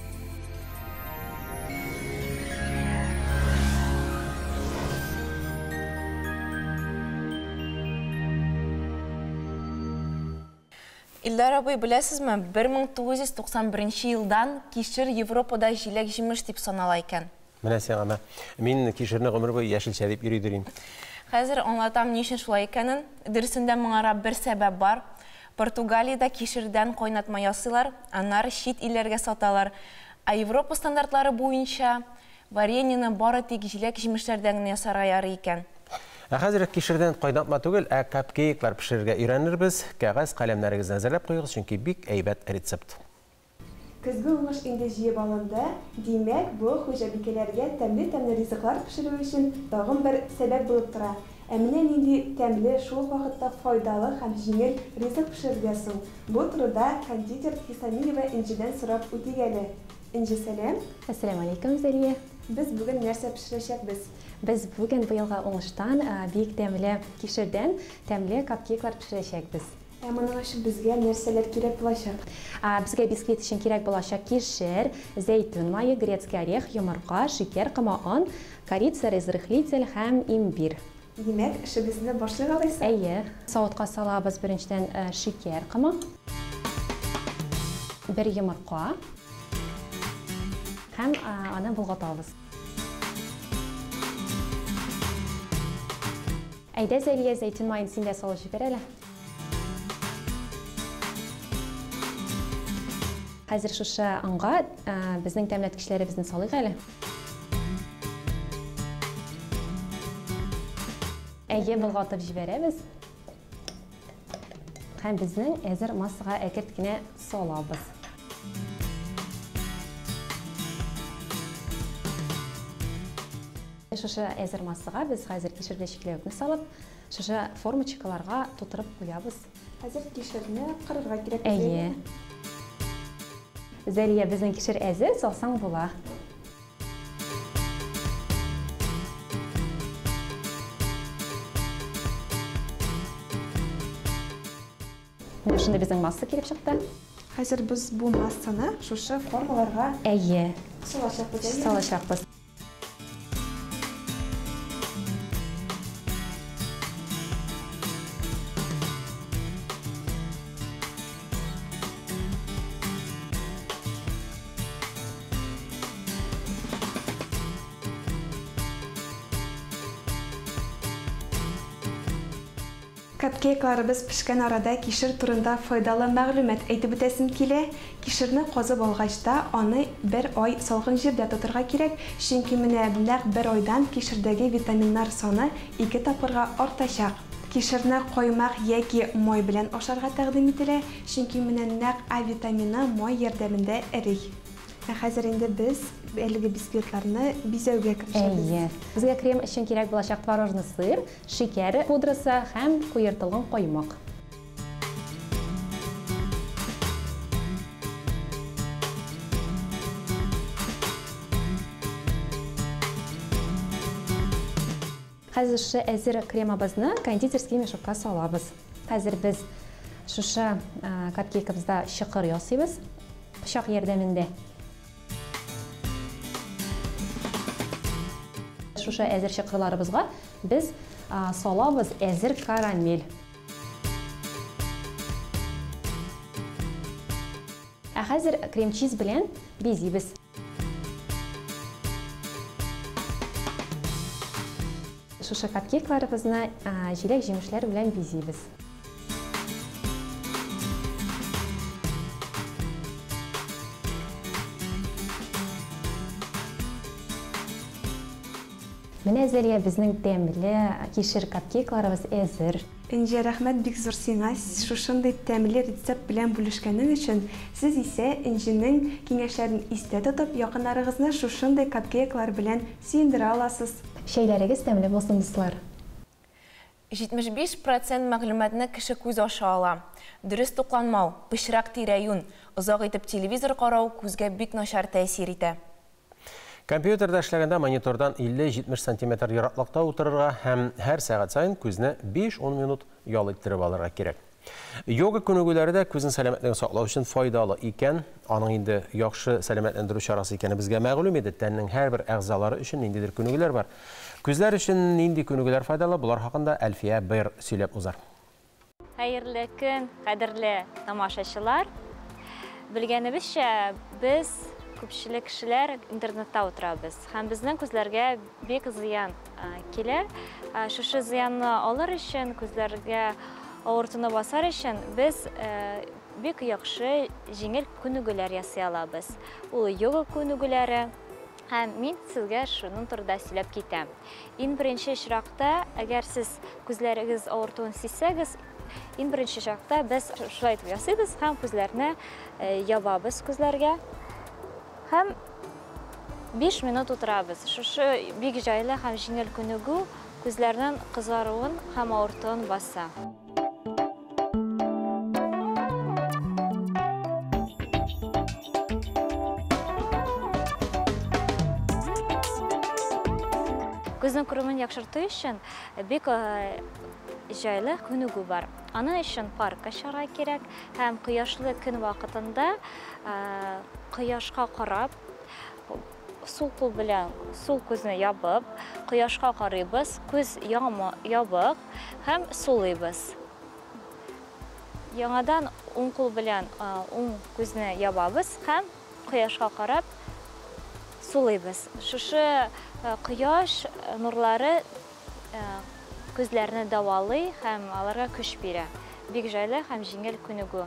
Speaker 2: Илдар абый, беләсезме, 1991 елдан кишер Европада җиләк-җимеш дип санала икән.
Speaker 1: Менә сиңа мә. Мин кишерне гомер буе яшелчә дип йөри дөрим.
Speaker 2: Хәзер аңлатам, ни өчен шулай икәнен. Дөресендә моңара бер сәбәп бар. Португалиядә кишердән кайнатма ясыйлар, аннары чит илләргә саталар. Ә Европа стандартлары буенча, вареньены бары тик җиләк-җимешләрдән генә ясарга ярый икән.
Speaker 1: Ә хәзер кишердән кайнатма түгел, ә капкейклар пешерергә өйрәнербез. Кәгазь, каләмнәрегезне әзерләп куегыз, чөнки бик әйбәт рецепт.
Speaker 4: Көзге уңыш инде җыеп алынды, димәк, бу хуҗабикәләргә тәмле-тәмле ризыклар пешерү өчен тагын бер сәбәп булып тора. Ә менә нинди тәмле, шул ук вакытта файдалы һәм җиңел ризык пешерергә соң? Бу турыда кондитер Хисамиева Энҗедән сорап үтик әле. Энҗе, сәлам!
Speaker 8: Әссәламү алейкум, Зәлия!
Speaker 4: Без бүген нәрсә пешерәчәкбез?
Speaker 8: Без бүген быелгы уңыштан бик тәмле кишердән тәмле капкейклар пешерәчәкбез.
Speaker 4: Ә моның өчен безгә нәрсәләр кирәк булачак?
Speaker 8: Безгә бисквит өчен кирәк булачак кишер, зәйтүн мае, грецкий орех, йомырка, шикәр комы, он, корица, разрыхлитель һәм имбирь.
Speaker 4: Димәк, эшебезне башлыйк алайса?
Speaker 8: Әйе. Савытка салабыз беренчедән шикәр комы, бер йомырка һәм аны болгатабыз. Әйдә, Зәлия, зәйтүн маен син дә салып җибәр әле. Хәзер шушы онга безнең тәмләткечләребезне салыйк әле. Әйе, болгатып җибәрәбез. Һәм безнең әзер массага әкерт кенә салабыз. Шушы әзер массага без хәзер кишерле чикләвекне салып, шушы формочкаларга тутырып куябыз.
Speaker 4: Хәзер кишерне кырырга кирәк.
Speaker 8: Әйе. Зәлия, безнең кишер әзер, салсаң була. Менә шундый безнең масса килеп чыкты.
Speaker 4: Хәзер без бу массаны шушы формаларга
Speaker 8: Әйе.
Speaker 4: салачакбыз, әйе?
Speaker 8: Салачакбыз.
Speaker 4: Капкейкларыбыз пешкән арада кишер турында файдалы мәгълүмат әйтеп үтәсем килә. Кишерне казып алгач та, аны бер ай салкын җирдә тотырга кирәк, чөнки менә нәкъ бер айдан кишердәге витаминнар саны ике тапкырга артачак. Кишерне каймак яки май белән ашарга тәкъдим ителә, чөнки менә нәкъ А витамины май ярдәмендә эри. Ә хәзер инде без әлеге бисквитларны бизәүгә керешәбез.
Speaker 8: Әйе. Безгә крем өчен кирәк булачак творожный сыр, шикәр пудрасы һәм куертылган каймак. Хәзер шушы әзер кремабызны кондитерский мешокка салабыз. Хәзер без шушы капкейкыбызда чокыр ясыйбыз пычак ярдәмендә. Шушы әзер чокырларыбызга без салабыз әзер карамель. Ә хәзер крем-чиз белән бизибез. Шушы капкейкларыбызны җиләк-җимешләр белән бизибез. Менә Зәлия, безнең тәмле кишер капкейкларыбыз әзер.
Speaker 4: Энҗе, рәхмәт бик зур сиңа шушындый тәмле рецепт белән бүлешкәнең өчен. Сез исә Энҗенең киңәшләрен истә тотып, якыннарыгызны шушындый капкейклар белән сөендерә аласыз.
Speaker 8: Чәйләрегез тәмле булсын, дуслар.
Speaker 2: 75 процент мәгълүматны кеше күз аша ала. Дөрес тукланмау, пычрак тирә-юнь, озак итеп телевизор карау күзгә бик начар тәэсир итә.
Speaker 1: Компьютерда эшләгәндә монитордан 50-70 сантиметр ераклыкта утырырга һәм һәр сәгать саен күзне 5-10 минут ял иттереп алырга кирәк. Йога күнегүләре дә күзнең сәламәтлеген саклау өчен файдалы икән. Аның инде яхшы сәламәтләндерү чарасы икәне безгә мәгълүм иде. Тәннең һәрбер әгъзалары өчен ниндидер күнегүләр бар. Күзләр өчен нинди күнегүләр файдалы, болар хакында Әлфия Бер сөйләп узар.
Speaker 14: Хәерле көн, кадерле тамашачылар. Белгәнебезчә, без күпчелек кешеләр интернетта утырабыз һәм безнең күзләргә бик зыян килә. Шушы зыянны алыр өчен, күзләргә авыртуны басар өчен без бик яхшы җиңел күнегүләр ясый алабыз. Ул йога күнегүләре. Һәм мин сезгә шуның турында сөйләп китәм. Иң беренче очракта, әгәр сез күзләрегез авыртуын сизсәгез, иң беренче очракта без шулай итеп ясыйбыз һәм күзләрне ябабыз күзләргә. Һәм 5 минут утырабыз. Шушы бик җайлы һәм җиңел күнегү күзләрнең кызаруын һәм авыртуын баса. Күзнең күремен яхшырту өчен бик җайлы күнегү бар. Аның өчен паркка чыгарга кирәк һәм кояшлы көн вакытында кояшка карап, сул кул белән сул күзне ябып, кояшка карыйбыз, күз ябык һәм сулыйбыз. Яңадан уң кул белән уң күзне ябабыз һәм кояшка карап сулыйбыз. Шушы кояш нурлары күзләрне дәвалый һәм аларга көч бирә. Бик җайлы һәм җиңел күнегү.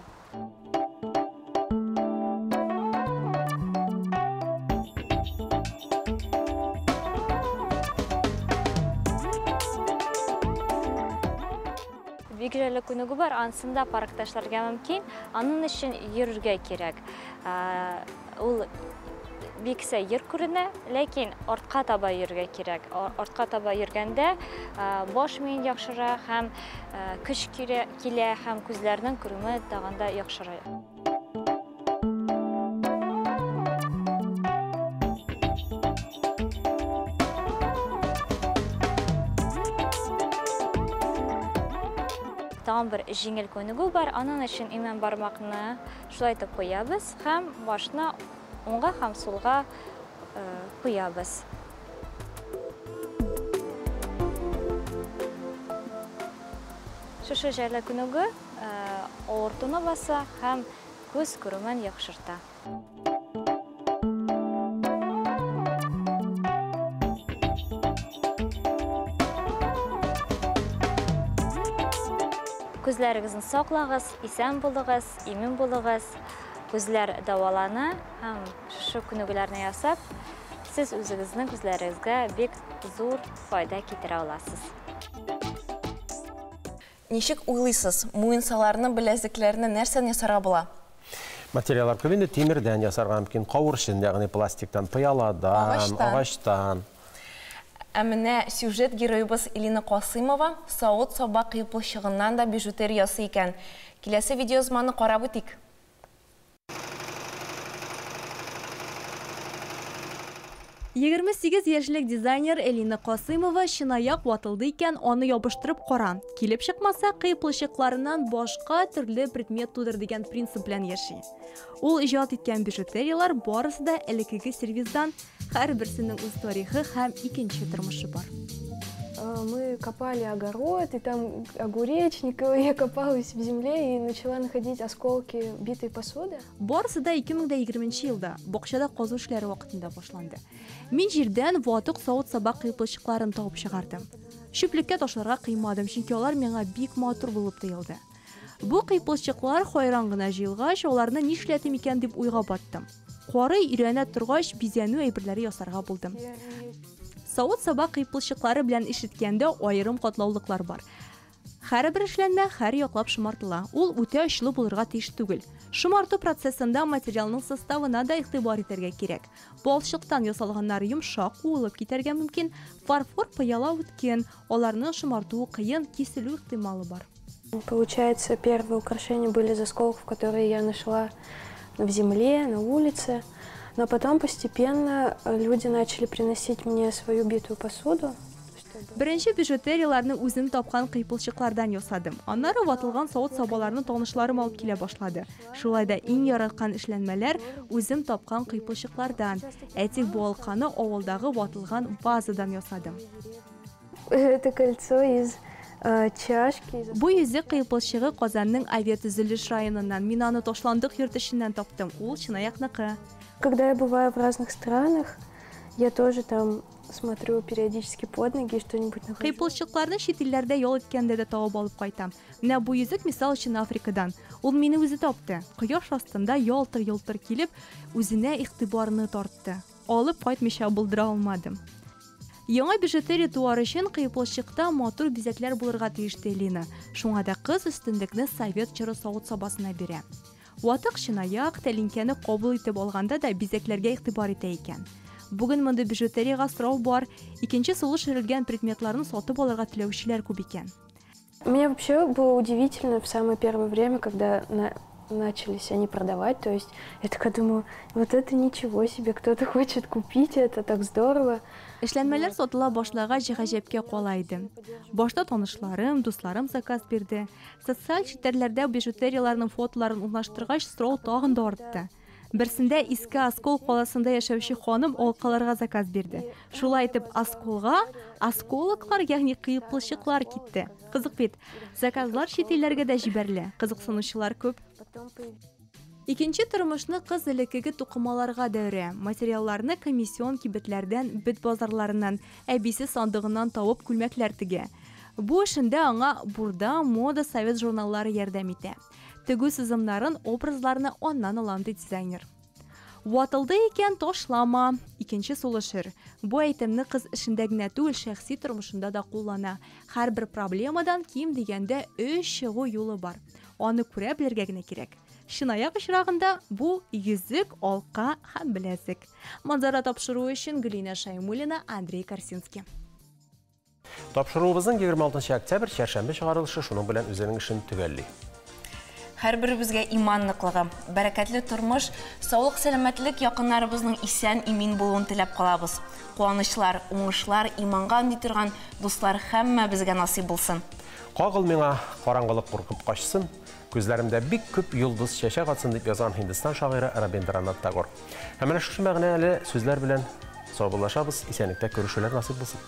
Speaker 14: Бик җайлы күнегү бар, анысын да паркта эшләргә мөмкин. Аның өчен йөрергә кирәк. Ул бик сәер күренә, ләкин артка таба йөрергә кирәк. Артка таба йөргәндә баш миен яхшыра һәм көч килә һәм күзләрнең күреме тагын да яхшыра. Тагын бер җиңел күнегү бар. Аның өчен имән бармакны шулай итеп куябыз һәм башны уңга һәм сулга куябыз. Шушы җайлы күнегү авыртуны баса һәм күз күремен яхшырта. Күзләрегезне саклагыз, исән булыгыз, имин булыгыз. Күзләр дәвалана һәм шушы күнегүләрне ясап, сез үзегезнең күзләрегезгә бик зур файда китерә аласыз.
Speaker 2: Ничек уйлыйсыз, муенсаларны, беләзекләрне нәрсәдән ясарга була?
Speaker 1: Материаллар күп инде, тимердән ясарга мөмкин, кавыршын, ягъни пластиктан, пыяладан, агачтан.
Speaker 2: Ә менә сюжет героебыз Элина Касыймова савыт-саба кыйпылчыгыннан да бижутерия ясый икән. Киләсе видеоязманы карап үтик.
Speaker 22: 28 яшьлек дизайнер Элина Касыймова чынаяк ватылды икән, аны ябыштырып кара. Килеп чыкмаса, кыйпылчыкларыннан башка төрле предмет тудыр дигән принцип белән яши. Ул иҗат иткән бижутериялар барысы да элеккеге сервиздан, һәрберсенең үз тарихы һәм икенче тормышы бар.
Speaker 4: Мы копали огород, и там огуречник, и я копалась в земле и начала находить осколки битой посуды.
Speaker 22: Барысы да 2020 елда бакчада казу эшләре вакытында башланды. Мин җирдән ватык савыт-саба кыйпылчыкларын табып чыгардым. Чүплеккә ташларга кыймадым, чөнки алар миңа бик матур булып тоелды. Бу кыйпылчыклар хайран гына җыелгач, аларны нишләтим икән дип уйга баттым. Карый өйрәнә торгач, бизәнү әйберләре ясарга булдым. Савыт-саба кыйпылчыклары белән эш иткәндә аерым катлаулыклар бар. Һәрбер эшләнмә һәр яклап шомартыла. Ул үтә очлы булырга тиеш түгел. Шомарту процессында материалның составына да игътибар итәргә кирәк. Балчыктан ясалганнар йомшак, уылып китәргә мөмкин, фарфор пыяла үткен, аларны шомартуы кыен, киселү ихтималы бар.
Speaker 4: Получается, первые украшения были из осколков, которые я нашла в земле, на улице. Но потом постепенно люди начали приносить мне свою битую посуду.
Speaker 22: Беренче бижутерияларны үзем тапкан кыйпылчыклардан ясадым. Аннары ватылган савыт-сабаларны танышларым алып килә башлады. Шулай да иң яраткан эшләнмәләр үзем тапкан кыйпылчыклардан. Әйтик, бу алканы авылдагы ватылган вазадан ясадым.
Speaker 4: Это кольцо из Чашки.
Speaker 22: Бу йөзек кыйпылчыгы Казанның Авиатөзелеш районыннан. Мин аны ташландык йорт эченнән таптым. Ул чынаякныкы.
Speaker 4: Когда я бываю в разных странах, я тоже там смотрю периодически под ноги и что-нибудь нахожу.
Speaker 22: Кыйпылчыкларны чит илләрдә ял иткәндә дә табып алып кайтам. Менә бу йөзек, мисал өчен, Африкадан. Ул мине үзе тапты. Кояш астында ялтыр-йолтыр килеп, үзенә игътибарны тартты. Алып кайтмыйча булдыра алмадым. Яңа бижутерия туар өчен кыйпылчыкта матур бизәкләр булырга тиеш, ди Элина. Шуңа да кыз өстенлекне совет чоры савыт-сабасына бирә. Ватык чынаяк, тәлинкәне кабул итеп алганда да бизәкләргә игътибар итә икән. Бүген мондый бижутериягә сорау бар, икенче сулыш өрелгән предметларны сатып алырга теләүчеләр күп икән.
Speaker 4: Мне вообще было удивительно в самое первое время, когда начались они продавать. То есть я такая думаю, вот это ничего себе, кто-то хочет купить это, так здорово.
Speaker 22: Эшләнмәләр сатыла башлагач, гаҗәпкә кала идем. Башта танышларым, дусларым заказ бирде. Социаль челтәрләрдә бижутерияләрнең фотоларын урнаштыргач, сорау тагын да артты. Берсендә Иске Оскол каласында яшәүче ханым алкаларга заказ бирде. Шулай итеп, Осколга осколоклар, ягъни кыйпылчыклар китте. Кызык бит. Заказлар чит илләргә дә җибәрелә. Кызыксынучылар күп. Икенче тормышны кыз элеккеге тукымаларга да өрә. Материалларны комиссион кибетләрдән, бет базарларыннан, әбисе сандыгыннан табып күлмәкләр тегә. Бу эшендә аңа Бурда, Мода, Совет журналлары ярдәм итә. Тегү сызымнарын, образларны аннан алам, ди дизайнер. Ватылды икән, ташлама, икенче сулыш өр. Бу әйтемне кыз эшендә генә түгел, шәхси тормышында да куллана. Һәрбер проблемадан ким дигәндә өч чыгу юлы бар. Аны күрә белергә генә кирәк. Чынаяк очрагында бу йөзек, алка һәм беләзек. Манзара тапшыруы өчен Гөлинә Шаймуллина, Андрей Корсинский.
Speaker 1: Тапшыруыбызның 26 октябрь чәршәмбе чыгарылышы шуның белән үзенең эшен төгәлли.
Speaker 2: Һәрберебезгә иман ныклыгы, бәрәкәтле тормыш, саулык-сәламәтлек, якыннарыбызның исән-имин булуын теләп калабыз. Куанычлар, уңышлар, иманга өнди торган дуслар һәммәбезгә насыйп булсын.
Speaker 1: Кагыл миңа, караңгылык куркып качсын, күзләремдә бик күп йолдыз чәчәк атсын, дип язган Һиндстан шагыйре Рабиндранат Тагор. Һәм менә шушы мәгънәле сүзләр белән саубуллашабыз. Исәнлектә күрешүләр насыйп булсын.